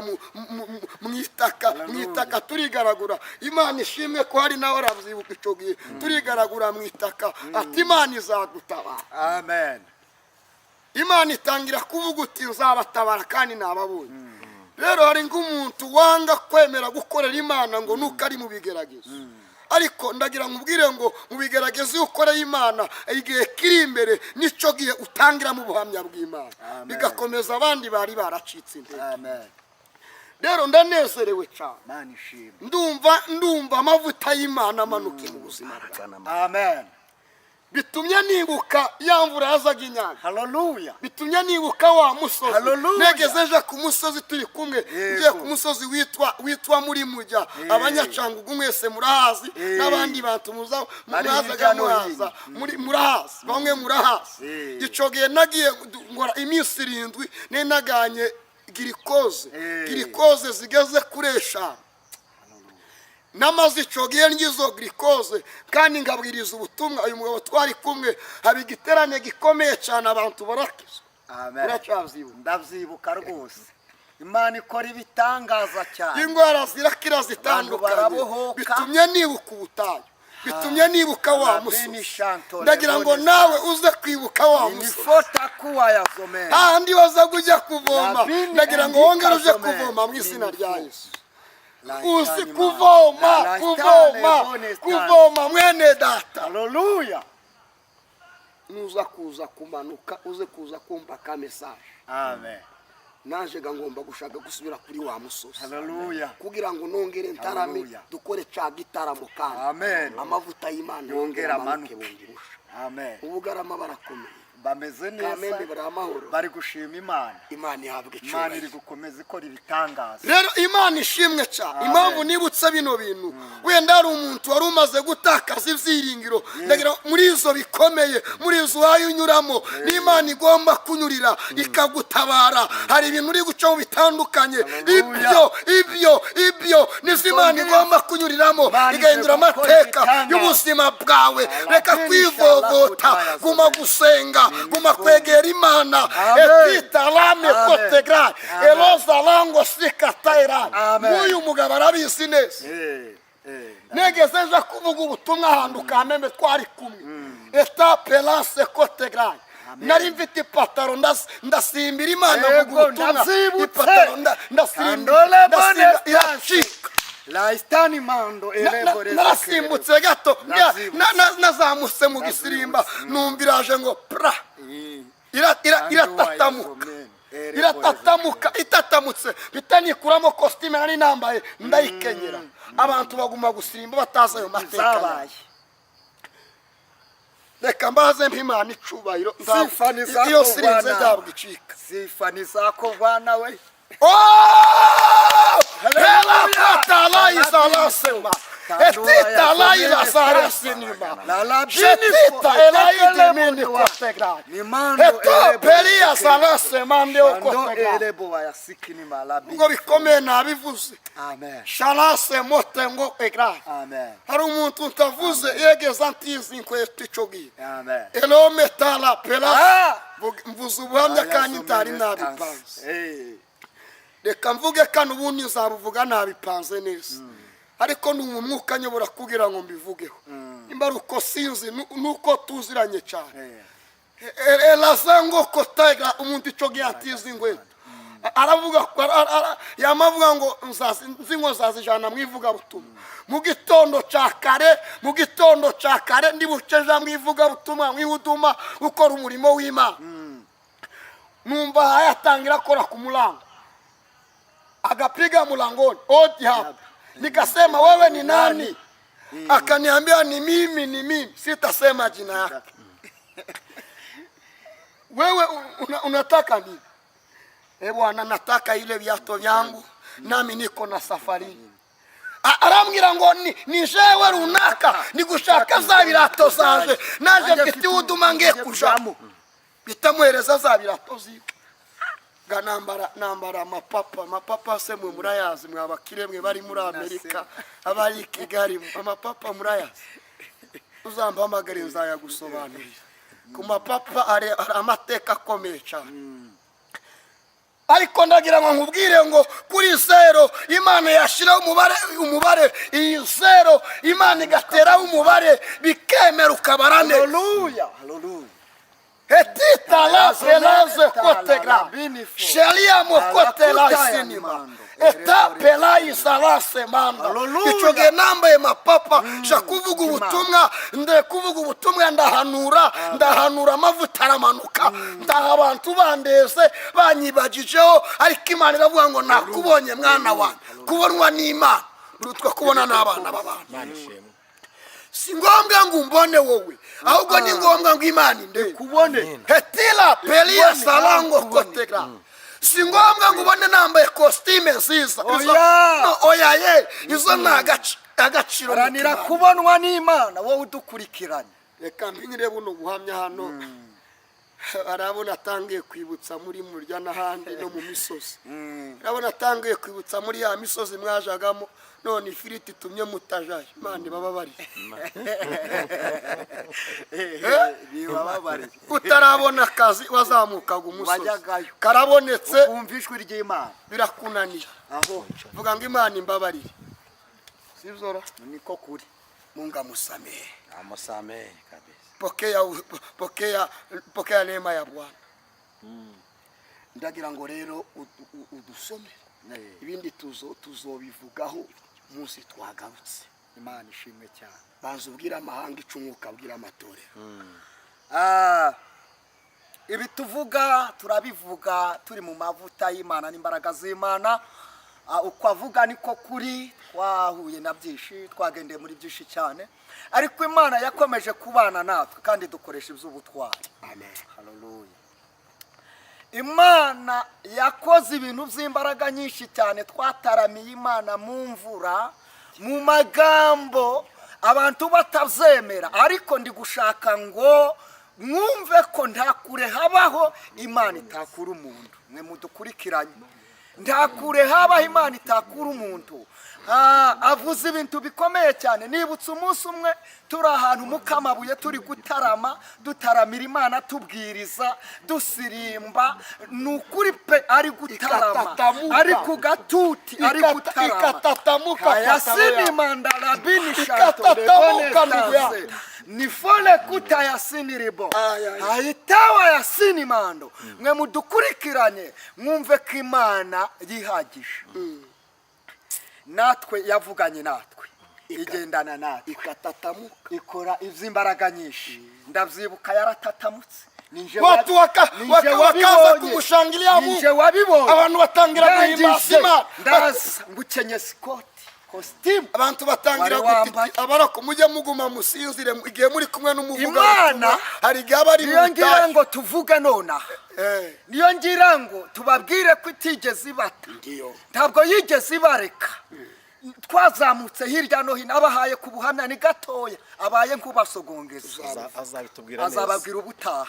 Speaker 1: mu itaka, mu itaka turigaragura. Imana ishimwe ko hari nawe arabyibuka icyo gihe. Turigaragura mu itaka, ati Imana izagutabara.
Speaker 2: Amen.
Speaker 1: Imana itangira kuvuga uti nzabatabara, kandi nababonye. Rero hari nk'umuntu wanga kwemera gukorera Imana ngo nuko ari mu bigeragezo, ariko ndagira ngo ubwire ngo mu bigeragezo iyo ukoreye Imana, igihe kiri imbere nicyo gihe utangiramo ubuhamya bw'Imana,
Speaker 2: Amen.
Speaker 1: bigakomeza abandi bari baracitse intege.
Speaker 2: Amen.
Speaker 1: Rero ndanezerewe cyane.
Speaker 2: Imana ishimwe.
Speaker 1: Ndumva amavuta y'Imana amanuke mu buzima bwawe.
Speaker 2: Amen.
Speaker 1: Bitumye nibuka ya mvura yazaga inyanja.
Speaker 2: Haleluya.
Speaker 1: Bitumye nibuka wa musozi.
Speaker 2: Hallelujah.
Speaker 1: Negeze ejo ku musozi turi kumwe,
Speaker 2: Yego.
Speaker 1: ngiye ku musozi witwa muri Mujya. Abanyacangugu mwese murahazi, n'abandi bantu muza
Speaker 2: Bari
Speaker 1: mwazaga
Speaker 2: hirya no
Speaker 1: muhaza muri murahazi, bamwe murahazi. Ico gihe nagiye ngora iminsi 7, nenaganye glucose, glucose zigeze kuri 5. Namaze ico gihe ngizo glucose kandi ngabwiriza ubutumwa. Uyu mugabo twari kumwe, haba igiterane gikomeye cyane, abantu barakizwa.
Speaker 2: Amen.
Speaker 1: Uracabyibuka?
Speaker 2: Ndabyibuka rwose. Imana ikora ibitangaza cyane.
Speaker 1: Indwara zirakira zitandukanye.
Speaker 2: Barabohoka.
Speaker 1: Bitumye nibuka ubutayu, bitumye nibuka wa
Speaker 2: Rabini
Speaker 1: musozi.
Speaker 2: Shantore
Speaker 1: Ndagira ngo
Speaker 2: Bonne.
Speaker 1: nawe uze kwibuka wa musozi
Speaker 2: Inifota kuwa ya zomene.
Speaker 1: hahandi wazaga ujya kuvoma.
Speaker 2: Rabini
Speaker 1: Ndagira ngo wongere uje
Speaker 2: Andika
Speaker 1: kuvoma mu izina
Speaker 2: Zomene.
Speaker 1: rya Yesu.
Speaker 2: La
Speaker 1: Uzi
Speaker 2: Stani
Speaker 1: kuvoma,
Speaker 2: Ma. La
Speaker 1: kuvoma,
Speaker 2: Stani Bonne
Speaker 1: kuvoma, mwene data.
Speaker 2: Haleluya.
Speaker 1: Nuza kuza kumanuka, uze kuza kumva ka message.
Speaker 2: Amen.
Speaker 1: Naje ga ngomba gushaka gusubira kuri wa musozi
Speaker 2: Haleluya.
Speaker 1: kugira ngo nongere ntarame,
Speaker 2: Haleluya.
Speaker 1: dukore ca gitaramo kandi
Speaker 2: Amen.
Speaker 1: amavuta y'Imana
Speaker 2: Yongere
Speaker 1: amanuke
Speaker 2: amanuke.
Speaker 1: bundi busha.
Speaker 2: Amen.
Speaker 1: Ubugarama barakomeye?
Speaker 2: Bameze
Speaker 1: Kamembe
Speaker 2: neza.
Speaker 1: bari amahoro?
Speaker 2: Bari gushima Imana.
Speaker 1: Imana ihabwa
Speaker 2: Imana iri
Speaker 1: icyubahiro.
Speaker 2: gukomeza ikora ibitangaza.
Speaker 1: Rero Imana ishimwe cyane.
Speaker 2: Amen.
Speaker 1: Impamvu nibutse bino bintu, wenda hari umuntu wari umaze gutakaza ibyiringiro, ndagira ngo muri izo bikomeye, muri izo uhaye unyuramo, n'Imana igomba kunyurira ikagutabara. Hari ibintu uri gucamo bitandukanye.
Speaker 2: Hallelujah.
Speaker 1: Ibyo nizo Imana igomba kunyuriramo,
Speaker 2: Imana
Speaker 1: igahindura
Speaker 2: ije gukora
Speaker 1: amateka
Speaker 2: ibitangaza.
Speaker 1: y'ubuzima bwawe. Reka
Speaker 2: Alabini
Speaker 1: kwivovota,
Speaker 2: shalakutaya
Speaker 1: guma
Speaker 2: zomene.
Speaker 1: gusenga, guma kwegera Imana.
Speaker 2: Amen.
Speaker 1: Etita lame
Speaker 2: Amen.
Speaker 1: kotegra
Speaker 2: Amen.
Speaker 1: eroza lango sikataira.
Speaker 2: Amen.
Speaker 1: N'uyu mugabo arabizi neza. Negeze nja kuvuga ubutumwa ahantu Kamembe, twari kumwe, eta pelase kotegra. Nari mfite ipataro, ndasimbira Imana,
Speaker 2: Yego,
Speaker 1: mvuga ubutumwa.
Speaker 2: ndabyibutse.
Speaker 1: Ipataro ndasimbira,
Speaker 2: Kandole
Speaker 1: ndasimba,
Speaker 2: bonne.
Speaker 1: iracika.
Speaker 2: La Stani Mando Elebore.
Speaker 1: Narasimbutse gato,
Speaker 2: Ndabyibutse.
Speaker 1: nazamutse mu gisirimba, numva iraje ngo pra, iratatamuka, iratatamuka. Itatamutse mpita nikuramo kositime nari nambaye, ndayikenyera. Abantu baguma gusirimba batazi ayo mateka.
Speaker 2: Zabaye.
Speaker 1: Reka mbaze mpimana icubahiro.
Speaker 2: Sifa ni zako
Speaker 1: Iyo sirinze
Speaker 2: Bwana.
Speaker 1: ntabwo icika.
Speaker 2: Sifa ni zako Bwana we.
Speaker 1: Oh! Elakatalaizalасema. Etitalailazarasinima. Jetita elaidimini kotegra. Eto peria zalasemande
Speaker 2: Ando
Speaker 1: okotegra.
Speaker 2: elebo wayasikini malabi.
Speaker 1: Ngo bikomeye nabivuze.
Speaker 2: Amen.
Speaker 1: Shalase mote ngo egra.
Speaker 2: Amen.
Speaker 1: Hari umuntu ntavuze yegeza ntizi inkweto ico gihe.
Speaker 2: Amen.
Speaker 1: Elometala pela.
Speaker 2: Ah!
Speaker 1: Mvuze ubuhamya kandi ntari nabipanze.
Speaker 2: Eh.
Speaker 1: Reka mvuge kano, ubundi nzabuvuga nabipanze neza, ariko ni umwuka nyobora kugira ngo mbivugeho. Nimba ari uko sinzi, nuko tuziranye cyane. Elaza ngo kotega umuntu ico gihe atizi inkweto, aravuga ko yamavuga ngo nzi ngo nzazijana mu ivugabutumwa mu gitondo ca kare, mu gitondo ca kare ndibuce nja mu ivugabutumwa, mu ihuduma, gukora umurimo w'Imana. Numva hayatangira akora ku mulango, akapiga mlangoni, "Odi hapa." Nikasema, "Wewe ni nani?" Akaniambia, "Ni mimi, ni mimi," sitasema jina yake. "Wewe unataka nini?" "Eh bwana, nataka ile viato vyangu, nami niko na safari." Arambwira ngo ni jewe runaka, ni gushaka za birato zanje, naje mfite ihuduma ngiye kujamo. Bitamuhereza za birato ziwe, ga nambara amapapa. Amapapa se mwe murayazi? Mwe abakire mwe bari muri Amerika, abari i Kigali, amapapa murayazi? Uzampamagare nzayagusobanurira. Ku mapapa hari amateka akomeye cyane. Ariko ndagira ngo nkubwire ngo kuri zero Imana yashyiraho umubare, iyi zero Imana igateraho umubare, bikemera ukabara neza.
Speaker 2: Haleluya. Haleluya.
Speaker 1: Etita la pelaze kotegra. Sheria mokotela sinima. Eta pelayi salase manda.
Speaker 2: Hallelujah.
Speaker 1: Icyo gihe nambaye mapapa nja kuvuga ubutumwa, nde kuvuga ubutumwa, ndahanura, ndahanura, amavuta aramanuka, ndaha abantu bandeze banyibagijeho, ariko Imana iravuga ngo nakubonye mwana wanjye. Kubonwa n'Imana birutwa kubona n'abana b'abantu.
Speaker 3: Imana ishimwe.
Speaker 1: Si ngombwa ngo umbone wowe, ahubwo ni ngombwa ngo Imana inde
Speaker 2: Kubone.
Speaker 1: Hetila pelia
Speaker 2: Ikubone,
Speaker 1: salango
Speaker 2: ikubone.
Speaker 1: kotegra. Si ngombwa ngo ubone nambaye kositime nziza.
Speaker 2: Oya.
Speaker 1: No, oya ye, izo ni agaciro
Speaker 2: Haranira
Speaker 1: mu Imana.
Speaker 2: kubonwa n'Imana, wowe udukurikiranye.
Speaker 1: Reka mpinyire buno buhamya hano. Arabona atangiye kwibutsa muri murya n'ahandi no mu misozi. Arabona atangiye kwibutsa muri ya misozi mwajagamo, none ifiriti itumye mutajayo. Imana ibababarire.
Speaker 2: Bibababarire.
Speaker 1: Utarabona akazi wazamukaga umusozi,
Speaker 2: Wajyagayo.
Speaker 1: karabonetse,
Speaker 2: Ukumva ijwi ry'Imana.
Speaker 1: birakunaniye.
Speaker 2: Aho
Speaker 1: Vuga ngo Imana imbabarire, sibyo ra?
Speaker 2: Niko kuri.
Speaker 1: Mungu amusamehe.
Speaker 4: Amusamehe kabisa.
Speaker 1: Pokea, pokea, pokea neema ya Bwana. Ndagira ngo rero udusomere, ibindi tuzobivugaho umunsi twagarutse.
Speaker 2: Imana ishimwe cyane.
Speaker 1: Banza ubwire amahanga ico Umwuka abwira amatorero.
Speaker 2: Ibi tuvuga turabivuga turi mu mavuta y'Imana n'imbaraga z'Imana. Uko avuga niko kuri. Twahuye na byinshi, twagendeye muri byinshi cyane, ariko Imana yakomeje kubana natwe kandi dukoresha iby'ubutwari.
Speaker 1: Amen.
Speaker 2: Haleluya. Imana yakoze ibintu by'imbaraga nyinshi cyane. Twataramiye Imana mu mvura, mu magambo abantu batabyemera, ariko ndi gushaka ngo mwumve ko nta kure habaho Imana itakura umuntu. Mwe mudukurikiranye, nta kure habaho Imana itakura umuntu. Avuze ibintu bikomeye cyane. Nibutse umunsi umwe turi ahantu mu Kamabuye, turi gutarama, dutaramira Imana, tubwiriza, dusirimba. Ni ukuri pe, ari gutarama,
Speaker 1: Ikatatamuka.
Speaker 2: ari ku gatuti, ari gutarama.
Speaker 1: Ikatatamuka.
Speaker 2: Ayasini mandarabini shato.
Speaker 1: Ikatatamuka, ndugu yangu.
Speaker 2: Nifole kuta yasini ribo.
Speaker 1: Ay, ay.
Speaker 2: Ayitawa yasini mando. Mwe mudukurikiranye, mwumve ko Imana yihagije natwe, yavuganye natwe, igendana natwe,
Speaker 1: Ikatatamuka.
Speaker 2: Ikora iby'imbaraga nyinshi. Ndabyibuka yaratatamutse. Ninje
Speaker 1: Watu
Speaker 2: ninje
Speaker 1: wakaza
Speaker 2: wabibonye.
Speaker 1: kumushangilia Mungu.
Speaker 2: Ninje wabibonye.
Speaker 1: Abantu batangira guhimbaza
Speaker 2: Ndangije,
Speaker 1: Imana.
Speaker 2: ndaza ngukenye ikoti, kositimu
Speaker 1: Abantu batangira
Speaker 2: wari wambaye.
Speaker 1: guti abarako mujye muguma musinzire igihe muri kumwe n'umuvuga.
Speaker 2: Imana
Speaker 1: Hari igihe aba ari mu
Speaker 2: niyo ngira
Speaker 1: butayu.
Speaker 2: ngo tuvuge nonaha, niyo ngira ngo tubabwire ko itigeze ibata.
Speaker 1: Ndiyo.
Speaker 2: Ntabwo yigeze ibareka. Twazamutse hirya no hino, abahaye ku buhamya ni gatoya, abaye nk'ubasogongeza.
Speaker 3: Azabitubwira neza.
Speaker 2: Azababwira ubutaha.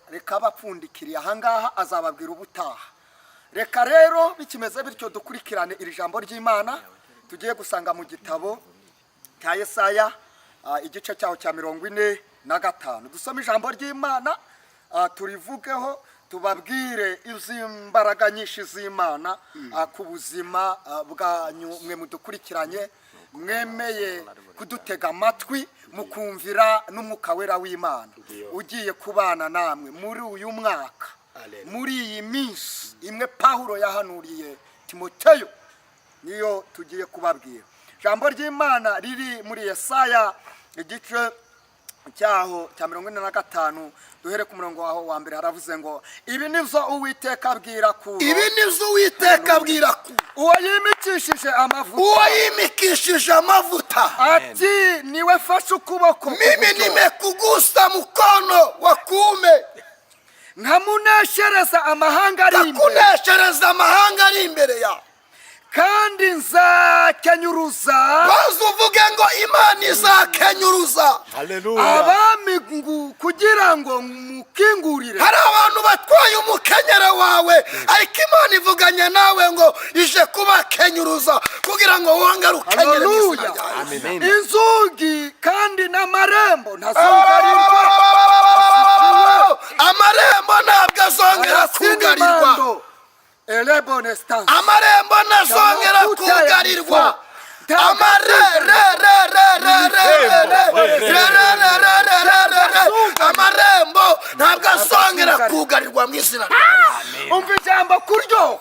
Speaker 2: Reka abapfundikiriye ahangaha, azababwira ubutaha. Reka rero bikimeze bityo, dukurikirane iri jambo ry'Imana tugiye gusanga mu gitabo cya Yesaya, igice cyaho cya 45. Dusome ijambo ry'Imana, turivugeho, tubabwire iby'imbaraga nyinshi z'Imana ku buzima bwanyu, mwe mudukurikiranye, mwemeye kudutega amatwi, mukumvira n'Umwuka Wera w'Imana ugiye kubana namwe muri uyu mwaka, muri iyi minsi imwe Pawulo yahanuriye Timoteyo, niyo tugiye kubabwira. Ijambo ry'Imana riri muri Yesaya, igice cyaho cya 45, duhere ku murongo waho wa mbere. Haravuze ngo: "Ibi nibyo Uwiteka abwira Kuro,
Speaker 1: Ibi nibyo Uwiteka abwira ku
Speaker 2: uwo yimikishije amavuta,
Speaker 1: uwo yimikishije amavuta,
Speaker 2: ati: niwe fashe ukuboko
Speaker 1: mimi
Speaker 2: kw'iburyo,
Speaker 1: nimekugusa mkono wa kuume,
Speaker 2: nkamuneshereza amahanga ari imbere,
Speaker 1: ndakuneshereza amahanga ari imbere yawe,
Speaker 2: kandi nzakenyuruza."
Speaker 1: Maze uvuge ngo Imana izakenyuruza.
Speaker 3: Haleluya.
Speaker 2: Abami kugira ngo mukingurire.
Speaker 1: Hari abantu batwaye umukenyero wawe, ariko Imana ivuganye nawe ngo ije kubakenyuruza kugira ngo wongere ukenyere mu izina
Speaker 2: Haleluya.
Speaker 1: rya Yesu.
Speaker 4: Amen.
Speaker 2: Inzugi kandi n'amarembo ntazugarirwa.
Speaker 1: Amarembo ntabwo azongera kugarirwa.
Speaker 2: Mando elebonestanse.
Speaker 1: Amarembo ntazongera kugarirwa. Amarererererererererererererererere. Amarembo ntabwo azongera kugarirwa mu izina rya
Speaker 2: Umva ijambo kuryoha.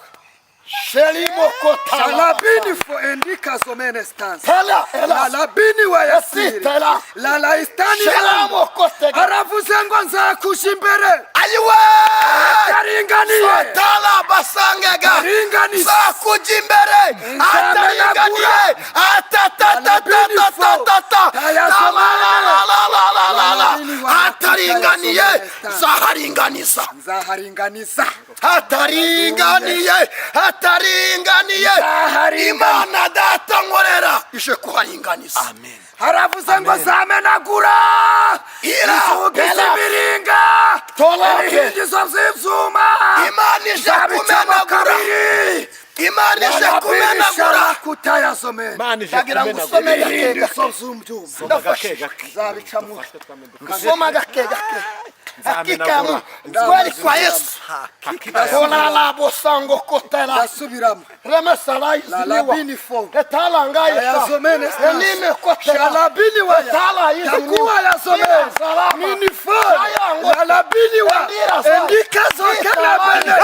Speaker 1: Shelimokotala.
Speaker 2: Shalabini fo endika zomene stans.
Speaker 1: Tela ela.
Speaker 2: Lalabini wa yasiri.
Speaker 1: Tela.
Speaker 2: Lalaistani.
Speaker 1: Shelamokotega.
Speaker 2: Aravuze ngo nzakuja imbere.
Speaker 1: Ayiwe.
Speaker 2: Ataringaniye.
Speaker 1: Tala basangega.
Speaker 2: Aringaniye.
Speaker 1: Zakujya imbere. Ataringaniye. Atatatatatatatata. Lalalalalalala. Ataringaniye. Zaharinganiza.
Speaker 2: Nzaharinganiza.
Speaker 1: Hataringaniye, hataringaniye.
Speaker 2: Zaharinganiza.
Speaker 1: Imana data nkorera ije kuharinganiza.
Speaker 4: Amen.
Speaker 2: Haravuze ngo zamenagura
Speaker 1: Ira,
Speaker 2: inzugi
Speaker 1: ela.
Speaker 2: z'imiringa,
Speaker 1: Tolake.
Speaker 2: ibihindizo by'ibyuma
Speaker 1: Imana ije
Speaker 2: zabicamo
Speaker 1: kumenagura.
Speaker 2: kabiri.
Speaker 1: Imana ije kumenagura.
Speaker 2: Kutayasomera
Speaker 3: Imana ije
Speaker 1: Ndagira ngo
Speaker 3: kumenagura.
Speaker 1: usome gake gake.
Speaker 2: ibihindizo by'ibyuma
Speaker 3: Gake gake.
Speaker 2: zabicamo.
Speaker 1: Soma gake gake. Hakika
Speaker 3: Nzamenagura.
Speaker 1: kweli kwa Yesu. Olala bosango kotela.
Speaker 2: Ndasubiramo.
Speaker 1: Remesala iziniwa.
Speaker 2: Lalabini fo.
Speaker 1: Etala ngayesa.
Speaker 2: Ayazomene stans.
Speaker 1: Enime kotela.
Speaker 2: Shalabini waya.
Speaker 1: Etala iziniwa.
Speaker 2: Takuwa yazomene.
Speaker 1: Ira salama.
Speaker 2: Nini fo.
Speaker 1: Sayango.
Speaker 2: Lalabini wa.
Speaker 1: Endira sa.
Speaker 2: Endika zokelabene.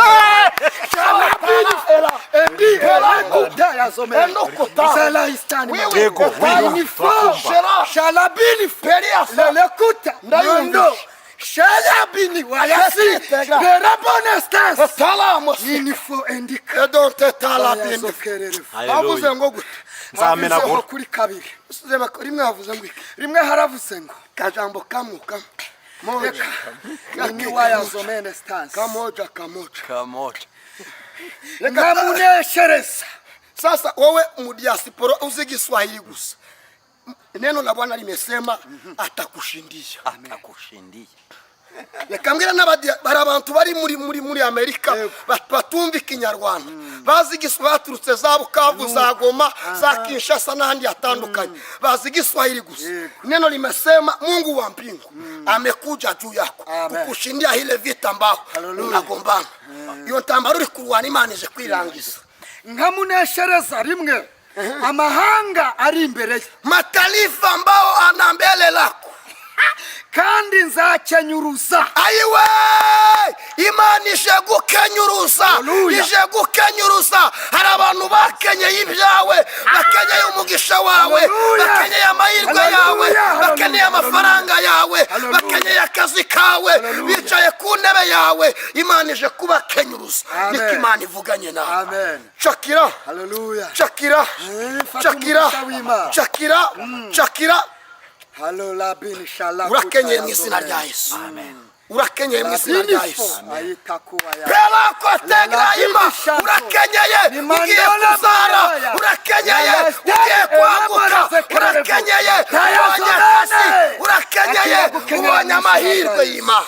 Speaker 2: Shalabini.
Speaker 1: Ela.
Speaker 2: Endi elekuta yazomene.
Speaker 1: Enokota.
Speaker 2: Zala istani.
Speaker 1: Wiwi.
Speaker 3: Yego,
Speaker 1: Etala.
Speaker 3: wiwi.
Speaker 2: Nini fo.
Speaker 1: Shela.
Speaker 2: Shalabini fo.
Speaker 1: Peria sa.
Speaker 2: Lelekuta.
Speaker 1: Ndayumvisha.
Speaker 2: Nondo. Shalabini wayasi.
Speaker 1: Tega.
Speaker 2: Berabone stans.
Speaker 1: Etala mosi.
Speaker 2: Nini fo endika.
Speaker 1: Edonte tala bini.
Speaker 2: Ayazokerere.
Speaker 1: Bavuze ngo gute?
Speaker 3: Nzamenagura.
Speaker 2: Havuzeho kuri kabiri.
Speaker 1: Sema rimwe havuze ngo iki?
Speaker 2: Rimwe haravuze ngo
Speaker 1: Kajambo kamuka. Moja.
Speaker 2: nini wayazomene stans.
Speaker 1: Kamoja kamoja.
Speaker 4: Kamoja.
Speaker 2: Nkamuneshereza.
Speaker 1: Sasa wewe mudiaspora uzi Kiswahili gusa. Neno la Bwana limesema atakushindia.
Speaker 4: Atakushindia.
Speaker 1: Reka mbwira bari abantu bari muri Amerika batumva Ikinyarwanda, bazi Igiswahili, baturutse za Bukavu, za Goma, za Kinshasa n'ahandi hatandukanye, bazi Igiswahili gusa. Neno limesema Mungu wa mbingu amekuja juu yako
Speaker 2: Amen.
Speaker 1: kukushindia ile vita ambao
Speaker 2: Hallelujah.
Speaker 1: unagombana. Iyo ntambara uri kurwana Imana ije kwirangiza.
Speaker 2: Nkamuneshereza rimwe amahanga ari imbere ye,
Speaker 1: Mataifa ambao ana mbele lako.
Speaker 2: Kandi nzakenyuruza.
Speaker 1: Ayiwe, Imana ije gukenyuruza.
Speaker 2: Hallelujah.
Speaker 1: Ije gukenyuruza. Hari abantu bakenyeye ibyawe, bakenyeye umugisha wawe,
Speaker 2: Hallelujah.
Speaker 1: bakenyeye amahirwe yawe,
Speaker 2: Hallelujah.
Speaker 1: bakenyeye amafaranga yawe,
Speaker 2: Hallelujah.
Speaker 1: bakenyeye akazi kawe,
Speaker 2: Hallelujah.
Speaker 1: bicaye ku ntebe yawe. Imana ije kubakenyuruza.
Speaker 2: Amen.
Speaker 1: Niko Imana ivuganye nawe.
Speaker 2: Amen.
Speaker 1: Shakira.
Speaker 2: Haleluya.
Speaker 1: Shakira.
Speaker 2: Fata
Speaker 1: Shakira.
Speaker 2: umugisha w'Imana.
Speaker 1: Shakira. Shakira.
Speaker 2: Halolabini shala.
Speaker 1: Urakenyeye mu izina rya Yesu. Urakenyeye mu izina rya Yesu.
Speaker 2: Ayitakuwa ya.
Speaker 1: Pelakotegraima, urakenyeye ugiye kuzara, urakenyeye ugiye kwaguka, urakenyeye ubonye akazi, urakenyeye ubonye amahirwe y'Imana.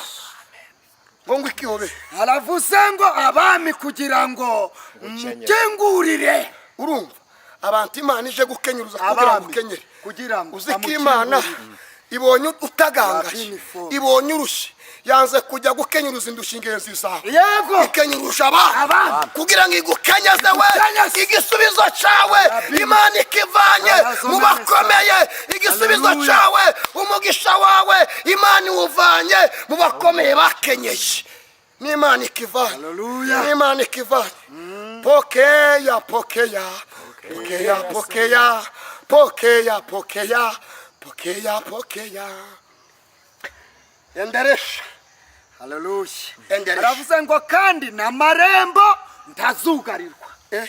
Speaker 1: Ngo ngo ikihobe.
Speaker 2: Haravuze ngo abami kugira ngo mukingurire.
Speaker 1: Urumva abantu Imana ije gukenyuruza kugira ngo
Speaker 2: Abami
Speaker 1: ukenyere,
Speaker 2: kugira ngo
Speaker 1: uzi ko Imana ibonye utagangaye, ibonye urushye, yanze kujya gukenyuruza indushyi ingenzi zawe.
Speaker 2: Yego.
Speaker 1: Ikenyurusha abana
Speaker 2: Abana.
Speaker 1: kugira ngo igukenyeze we
Speaker 2: Igukenyeze.
Speaker 1: igisubizo cyawe. Imana ikivanye mu bakomeye igisubizo
Speaker 2: Hallelujah.
Speaker 1: cyawe, umugisha wawe Imana iwuvanye mu bakomeye bakenyeye. N'Imana ikivanye.
Speaker 2: Hallelujah.
Speaker 1: N'Imana ikivanye. Pokea, pokea, pokea, pokea, pokea, pokea, pokea, pokea. Enderesha.
Speaker 2: Haleluya.
Speaker 1: Enderesha.
Speaker 2: Haravuze ngo kandi n'amarembo ntazugarirwa.
Speaker 1: Eh,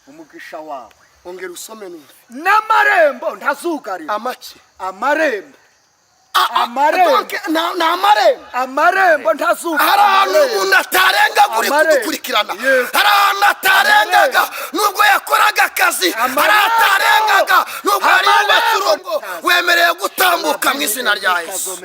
Speaker 2: Umugisha wawe.
Speaker 1: Ongera usome numve.
Speaker 2: N'amarembo ntazugarirwa.
Speaker 1: Amaki?
Speaker 2: Amarembo. Amarembo.
Speaker 1: Donc, ni amarembo.
Speaker 2: Amarembo ntazugarirwa.
Speaker 1: Hari ahantu umuntu atarengaga uri
Speaker 2: Amarembo.
Speaker 1: kudukurikirana.
Speaker 2: Yego.
Speaker 1: Hari ahantu atarengaga nubwo yakoraga akazi, hari
Speaker 2: Amarembo.
Speaker 1: atarengaga nubwo yari yubatse
Speaker 2: Amarembo.
Speaker 1: urugo. Wemerewe gutambuka mu izina rya Yesu.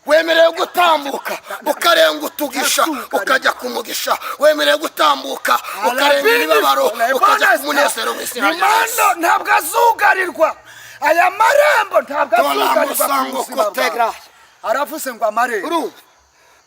Speaker 1: Wemerewe gutambuka ukarenga utugisha ukajya ku mugisha. Wemerewe gutambuka ukarenga imibabaro ukajya ku munezero mu izina rya Yesu.
Speaker 2: Imana ntabwo azugarirwa. Aya marembo ntabwo
Speaker 1: Tola
Speaker 2: azugarirwa ku
Speaker 1: musango
Speaker 2: buzima
Speaker 1: kotegra.
Speaker 2: bwawe. Aravuze ngo amarembo.
Speaker 1: Urumva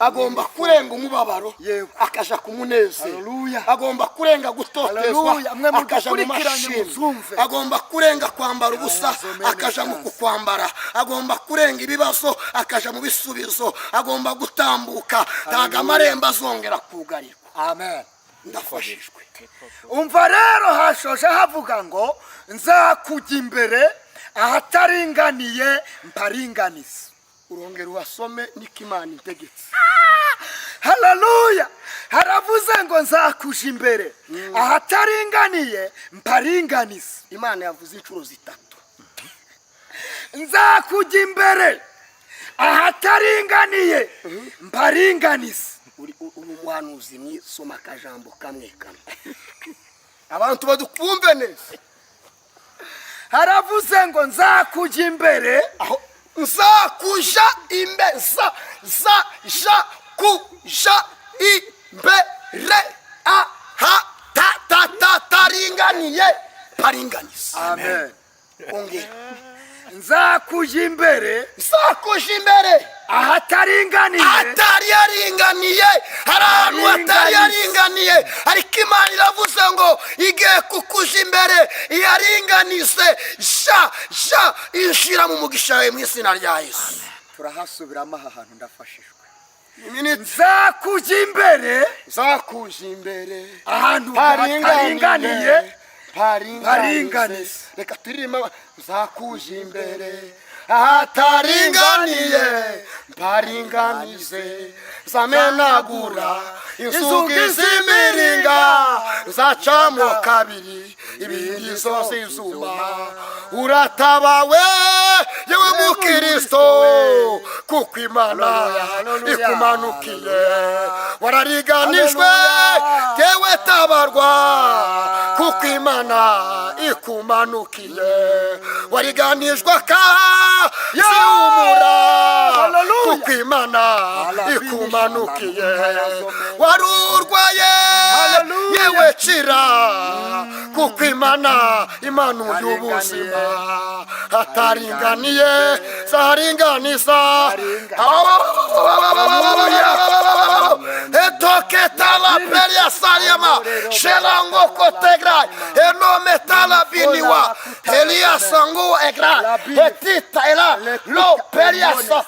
Speaker 1: Agomba kurenga umubabaro,
Speaker 2: Yego.
Speaker 1: akaja ku munezero.
Speaker 2: Haleluya.
Speaker 1: Agomba kurenga gutotezwa,
Speaker 2: Haleluya. Mwe
Speaker 1: akaja mu
Speaker 2: mudukurikiranye
Speaker 1: mashini.
Speaker 2: muzumve.
Speaker 1: Agomba kurenga kwambara ubusa,
Speaker 2: Ayazomene
Speaker 1: akaja mu
Speaker 2: chance.
Speaker 1: kukwambara. Agomba kurenga ibibazo, akaja mu bisubizo. Agomba gutambuka, ntago amarembo azongera kugarirwa.
Speaker 2: Amen.
Speaker 1: Ndafashijwe.
Speaker 2: Umva rero, hashoje havuga ngo nzakujya imbere ahataringaniye mparinganize.
Speaker 1: Urongera uhasome, niko Imana itegetse.
Speaker 2: Haleluya! Haravuze ngo nzakuja imbere ahataringaniye mparinganize.
Speaker 1: Imana yavuze inshuro zitatu.
Speaker 2: Nzakujya imbere ahataringaniye mparinganize.
Speaker 1: Uri umuhanuzi mwisoma akajambo kamwe kamwe, abantu badukumve neza.
Speaker 2: Haravuze ngo nzakujya imbere.
Speaker 1: Aho nzakuja imbe, za za ja kuja imbere, aha ta ta ta taringaniye paringaniza.
Speaker 2: Amen.
Speaker 1: Ongera.
Speaker 2: Nzakujya imbere.
Speaker 1: Nzakuja imbere.
Speaker 2: Ahataringaniye.
Speaker 1: Atari yaringaniye, hari ahantu hatari yaringaniye, ariko Imana iravuze ngo igiye kukuja imbere iyaringanize. Ja ja, injira mu mugisha wawe mu izina rya Yesu.
Speaker 2: Turahasubiramo aha hantu, ndafashijwe.
Speaker 1: Iminiti.
Speaker 2: Nzakujya imbere.
Speaker 1: Nzakuja imbere.
Speaker 2: Ahantu hataringaniye.
Speaker 1: Paringaniye.
Speaker 2: Paringanize.
Speaker 1: Reka turirimbe: nzakuja imbere ahataringaniye mparinganize, nzamenagura inzugi z'imiringa, nzacamo kabiri ibingizo z'izuma. Uratabawe yewe mukristo, kuko Imana ikumanukiye. Warariganijwe, yewe tabarwa, kuko Imana ikumanukiye. Wariganijwe akazihumura, kuko Imana ikumanukiye. Wari urwaye, yewe kira, kuko Imana imanuye ubuzima. Hataringaniye zaringaniza. Etoketala peria sariama shelango kotegra enometala biniwa elia sango egra etita ela lo peria sa.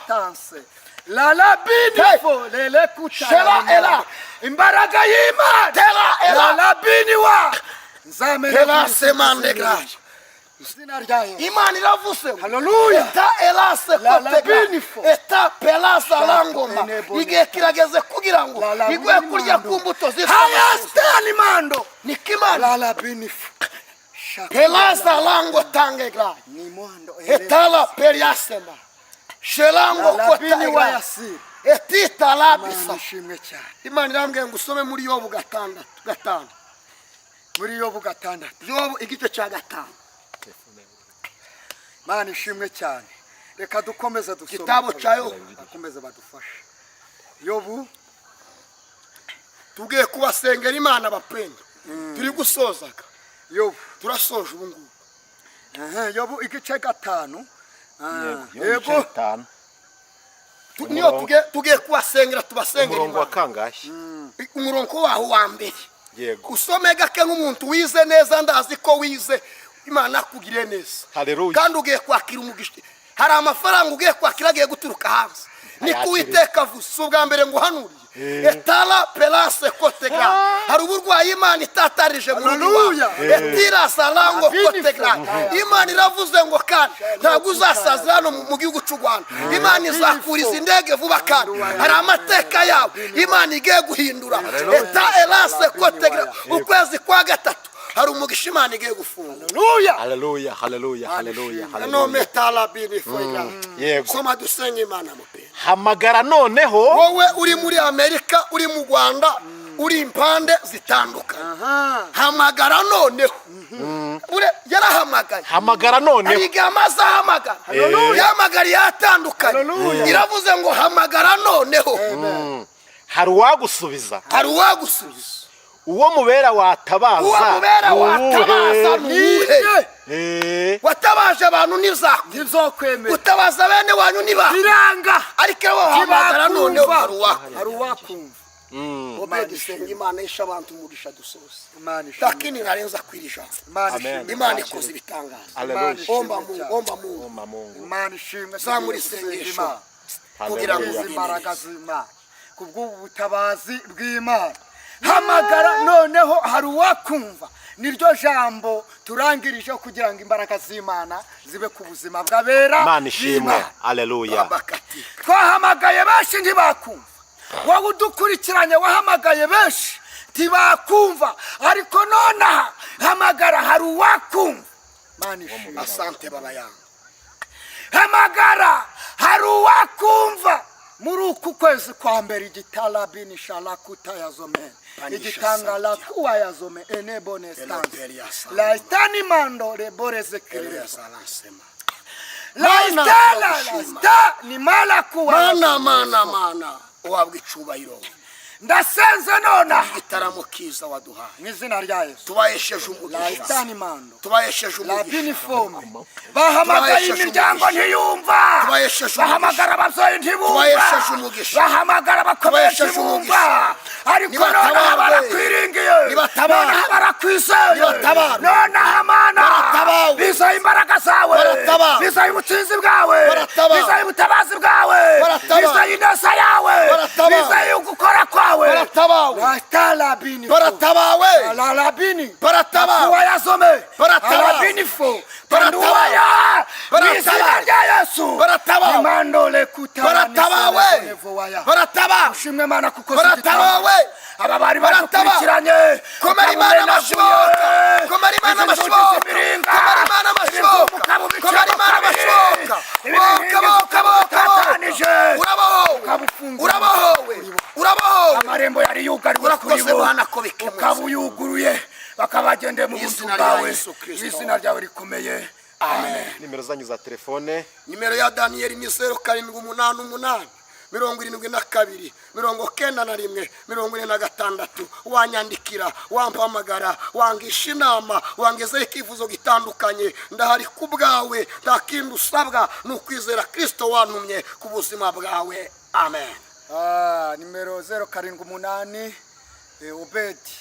Speaker 2: La la binifo lele kuta.
Speaker 1: Shela ela.
Speaker 2: Imbaraga y'Imana.
Speaker 1: Tela
Speaker 2: La
Speaker 1: ela.
Speaker 2: la biniwa nzamena.
Speaker 1: Ela semandegra.
Speaker 2: Izina rya Yesu.
Speaker 1: Imana iravuze ngo
Speaker 2: Haleluya.
Speaker 1: eta elase
Speaker 2: La la
Speaker 1: kotega
Speaker 2: binifo.
Speaker 1: eta pelasa langoma.
Speaker 2: Enebo.
Speaker 1: Igihe kirageze kugira ngo
Speaker 2: La la
Speaker 1: iguhe kurya
Speaker 2: mando.
Speaker 1: ku mbuto zitwa
Speaker 2: Hayastani mando.
Speaker 1: niko Imana
Speaker 2: La la binifo.
Speaker 1: pelasa lango tangegra
Speaker 2: Ni mwando.
Speaker 1: etala periasema shelango
Speaker 2: La la biniwa
Speaker 1: kotegra
Speaker 2: yasiri.
Speaker 1: etita labisa.
Speaker 2: Imana ishimwe cyane.
Speaker 1: Imana irambwiye ngo usome muri Yobu gatandatu gatanu.
Speaker 2: Muri Yobu gatandatu.
Speaker 1: Yobu igice cya gatanu.
Speaker 2: Imana ishimwe cyane, reka dukomeze dusome.
Speaker 1: Igitabo cya Yobu.
Speaker 2: Bakomeze badufashe, Yobu.
Speaker 1: Tugiye kubasengera Imana, bapenda, turi gusozaga.
Speaker 2: Yobu.
Speaker 1: Turasoje ubu ngubu.
Speaker 2: Aha, Yobu igice gatanu.
Speaker 3: Yego,
Speaker 2: yego.
Speaker 3: ibice bitanu.
Speaker 1: Niyo tugiye kubasengera, tubasengera
Speaker 3: Umurongo wa
Speaker 1: Imana.
Speaker 3: kangahe?
Speaker 1: Umurongo waho wa mbere.
Speaker 3: Yego.
Speaker 1: Usome gake nk'umuntu wize neza, ndazi ko wize. Imana akugiriye neza.
Speaker 3: Haleluya.
Speaker 1: Kandi ugiye kwakira umugisha, hari amafaranga ugiye kwakira agiye guturuka hanze, niko
Speaker 3: Ayakire.
Speaker 1: Uwiteka avuze. Si ubwa mbere nguhanuriye. Etara pelase kotegra, hari uburwayi Imana itatarije mu rugo
Speaker 2: Haleluya.
Speaker 1: iwawe. Etira salango kotegra. Imana iravuze ngo kandi ntabwo uzasazira hano mu gihugu cy'u Rwanda. Imana izakuriza indege vuba, kandi hari amateka yawe Imana igiye guhindura. Eta elase kotegra, ukwezi kwa gatatu hari umugisha Imana igiye gufunga.
Speaker 2: Haleluya.
Speaker 3: Haleluya, haleluya, haleluya,
Speaker 1: No
Speaker 3: haleluya.
Speaker 1: metala bini foigra.
Speaker 3: Yego.
Speaker 1: Soma dusenge Imana mupira.
Speaker 3: Hamagara noneho.
Speaker 1: Wowe uri muri Amerika, uri mu Rwanda, uri impande zitandukanye, hamagara noneho. Yarahamagaye.
Speaker 3: Hamagara noneho.
Speaker 1: Hari igihe amaze ahamagara. Yahamagariye ahatandukanye. Iravuze ngo hamagara noneho.
Speaker 3: Hari uwagusubiza.
Speaker 1: Hari uwagusubiza.
Speaker 3: Uwo mubera watabaza
Speaker 1: Uwo mubera
Speaker 3: ni uwuhe?
Speaker 1: watabaza ni uwuhe? Watabaje abantu ntizakwemera.
Speaker 2: Ntizokwemera.
Speaker 1: Utabaza bene wanyu niba
Speaker 2: Biranga.
Speaker 1: Ariko iyo wahamagara noneho hari uwakumva.
Speaker 2: Hari uwakumva.
Speaker 1: Obedi, senga Imana yishe abantu umugisha, dusoze.
Speaker 2: Imana ishimwe.
Speaker 1: Nta narenza kwiri ijambo.
Speaker 2: Imana
Speaker 3: Amen.
Speaker 2: ishimwe.
Speaker 1: Imana ikoze ibitangaza.
Speaker 3: Haleluya.
Speaker 1: Omba Mungu, omba Mungu.
Speaker 3: Omba Mungu.
Speaker 2: Imana ishimwe.
Speaker 1: Zamura
Speaker 2: Tugiye gusenga
Speaker 1: isengesho
Speaker 2: Imana.
Speaker 1: kugira ngo
Speaker 3: Haleluya.
Speaker 2: Izi imbaraga z'Imana, kubw'ubu butabazi bw'Imana. Hamagara noneho hari uwakumva, niryo jambo turangirije kugira ngo imbaraga z'Imana zibe ku buzima bw'abera
Speaker 3: Imana ishimwe.
Speaker 2: b'Imana.
Speaker 3: Haleluya.
Speaker 1: Abakatika.
Speaker 2: Twahamagaye benshi ntibakumva. Wowe udukurikiranye, wahamagaye benshi ntibakumva, ariko nonaha hamagara, hari uwakumva. Imana ishimwe.
Speaker 1: Asante baba yangu.
Speaker 2: Hamagara, hari uwakumva. Muri uku kwezi kwa mbere, igitarabini sharakuta yazome.
Speaker 1: Panisha.
Speaker 2: Igitangala kuwa yazome enebonestanse.
Speaker 1: Eloperia sana.
Speaker 2: Laistani mando reboreze
Speaker 1: Eloya
Speaker 2: kirere.
Speaker 1: salansema.
Speaker 2: Laistala.
Speaker 1: Mana.
Speaker 2: Laista ni mala kuwa
Speaker 1: Mana,
Speaker 2: yazome.
Speaker 1: mana, mana, uhabwa icubahiro.
Speaker 2: Ndasenze nonaha
Speaker 1: Igitaramo kiza waduhaye.
Speaker 2: mu izina rya Yesu.
Speaker 1: Tubahesheje umugisha.
Speaker 2: Laistani mando
Speaker 1: Tubahesheje umugisha.
Speaker 2: labinifomu. Bahamagaye
Speaker 1: Tubahesheje
Speaker 2: imiryango
Speaker 1: umugisha.
Speaker 2: ntiyumva.
Speaker 1: Tubahesheje umugisha.
Speaker 2: Bahamagara ababyeyi ntibumva.
Speaker 1: Tubahesheje umugisha.
Speaker 2: Bahamagara abakomeye
Speaker 1: Tubahesheje
Speaker 2: ntibumva.
Speaker 1: umugisha.
Speaker 2: Ariko
Speaker 1: Nibatabarwe.
Speaker 2: nonaha barakwiringiye.
Speaker 1: Nibatabarwe.
Speaker 2: Nonaha barakwizeye.
Speaker 1: Nibatabarwe.
Speaker 2: Nonaha, Mana,
Speaker 1: Baratabawe.
Speaker 2: bizeye imbaraga zawe.
Speaker 1: Baratabawe.
Speaker 2: Bizeye ubutsinzi bwawe.
Speaker 1: Baratabawe.
Speaker 2: Bizeye ubutabazi bwawe.
Speaker 1: Baratabawe.
Speaker 2: Bizeye ineza yawe.
Speaker 1: Baratabawe.
Speaker 2: Bizeye ugukora kwawe.
Speaker 1: Baratabawe.
Speaker 2: Latalabini.
Speaker 1: Baratabawe.
Speaker 2: Alalabini.
Speaker 1: Baratabawe.
Speaker 2: Kuwayasome.
Speaker 1: Baratabawe.
Speaker 2: Alabinifo.
Speaker 1: Baratabawe.
Speaker 2: Tanduwaya.
Speaker 1: Baratabawe.
Speaker 2: Mw'izina rya Yesu.
Speaker 1: Baratabawe.
Speaker 2: Imandole kutara.
Speaker 1: Baratabawe.
Speaker 2: Baratabawe.
Speaker 1: Baratabawe.
Speaker 2: Ushimwe Mana kuko
Speaker 1: Baratabawe.
Speaker 2: aba bari
Speaker 1: Baratabawe.
Speaker 2: badukurikiranye.
Speaker 1: Komera Imana amashoka. Komera Imana amashoka. Komera Imana amashoka. Komera Imana amashoka. Boka, boka, boka, boka. Urabohowe. Urabohowe. Urabohowe.
Speaker 2: Amarembo yari yugariwe
Speaker 1: Urakoze
Speaker 2: kuri bo,
Speaker 1: Bwana ko bikemutse.
Speaker 2: ukaba uyuguruye, bakabagendeye mu buntu
Speaker 1: Izina rya
Speaker 2: bwawe.
Speaker 1: Yesu Kristo.
Speaker 2: Mu izina ryawe rikomeye, amen.
Speaker 3: Nimero zanyu za telefone?
Speaker 1: Nimero ya Daniyeli ni 0788 72 91 46. Wanyandikira, wampamagara, wangisha inama, wangezeho icyifuzo gitandukanye, ndahari ku bwawe. Nta kindi usabwa, ni ukwizera Kirisito wantumye ku buzima bwawe. Amen.
Speaker 2: Nimero 078, Obedi,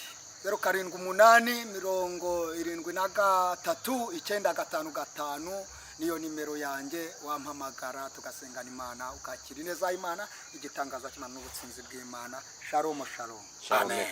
Speaker 2: 07873955, niyo nimero yanjye. Wampamagara tugasengana Imana, ukakira ineza y'Imana, igitangaza cy'Imana n'ubutsinzi bw'Imana. Shalom, shalom.
Speaker 3: Shalom.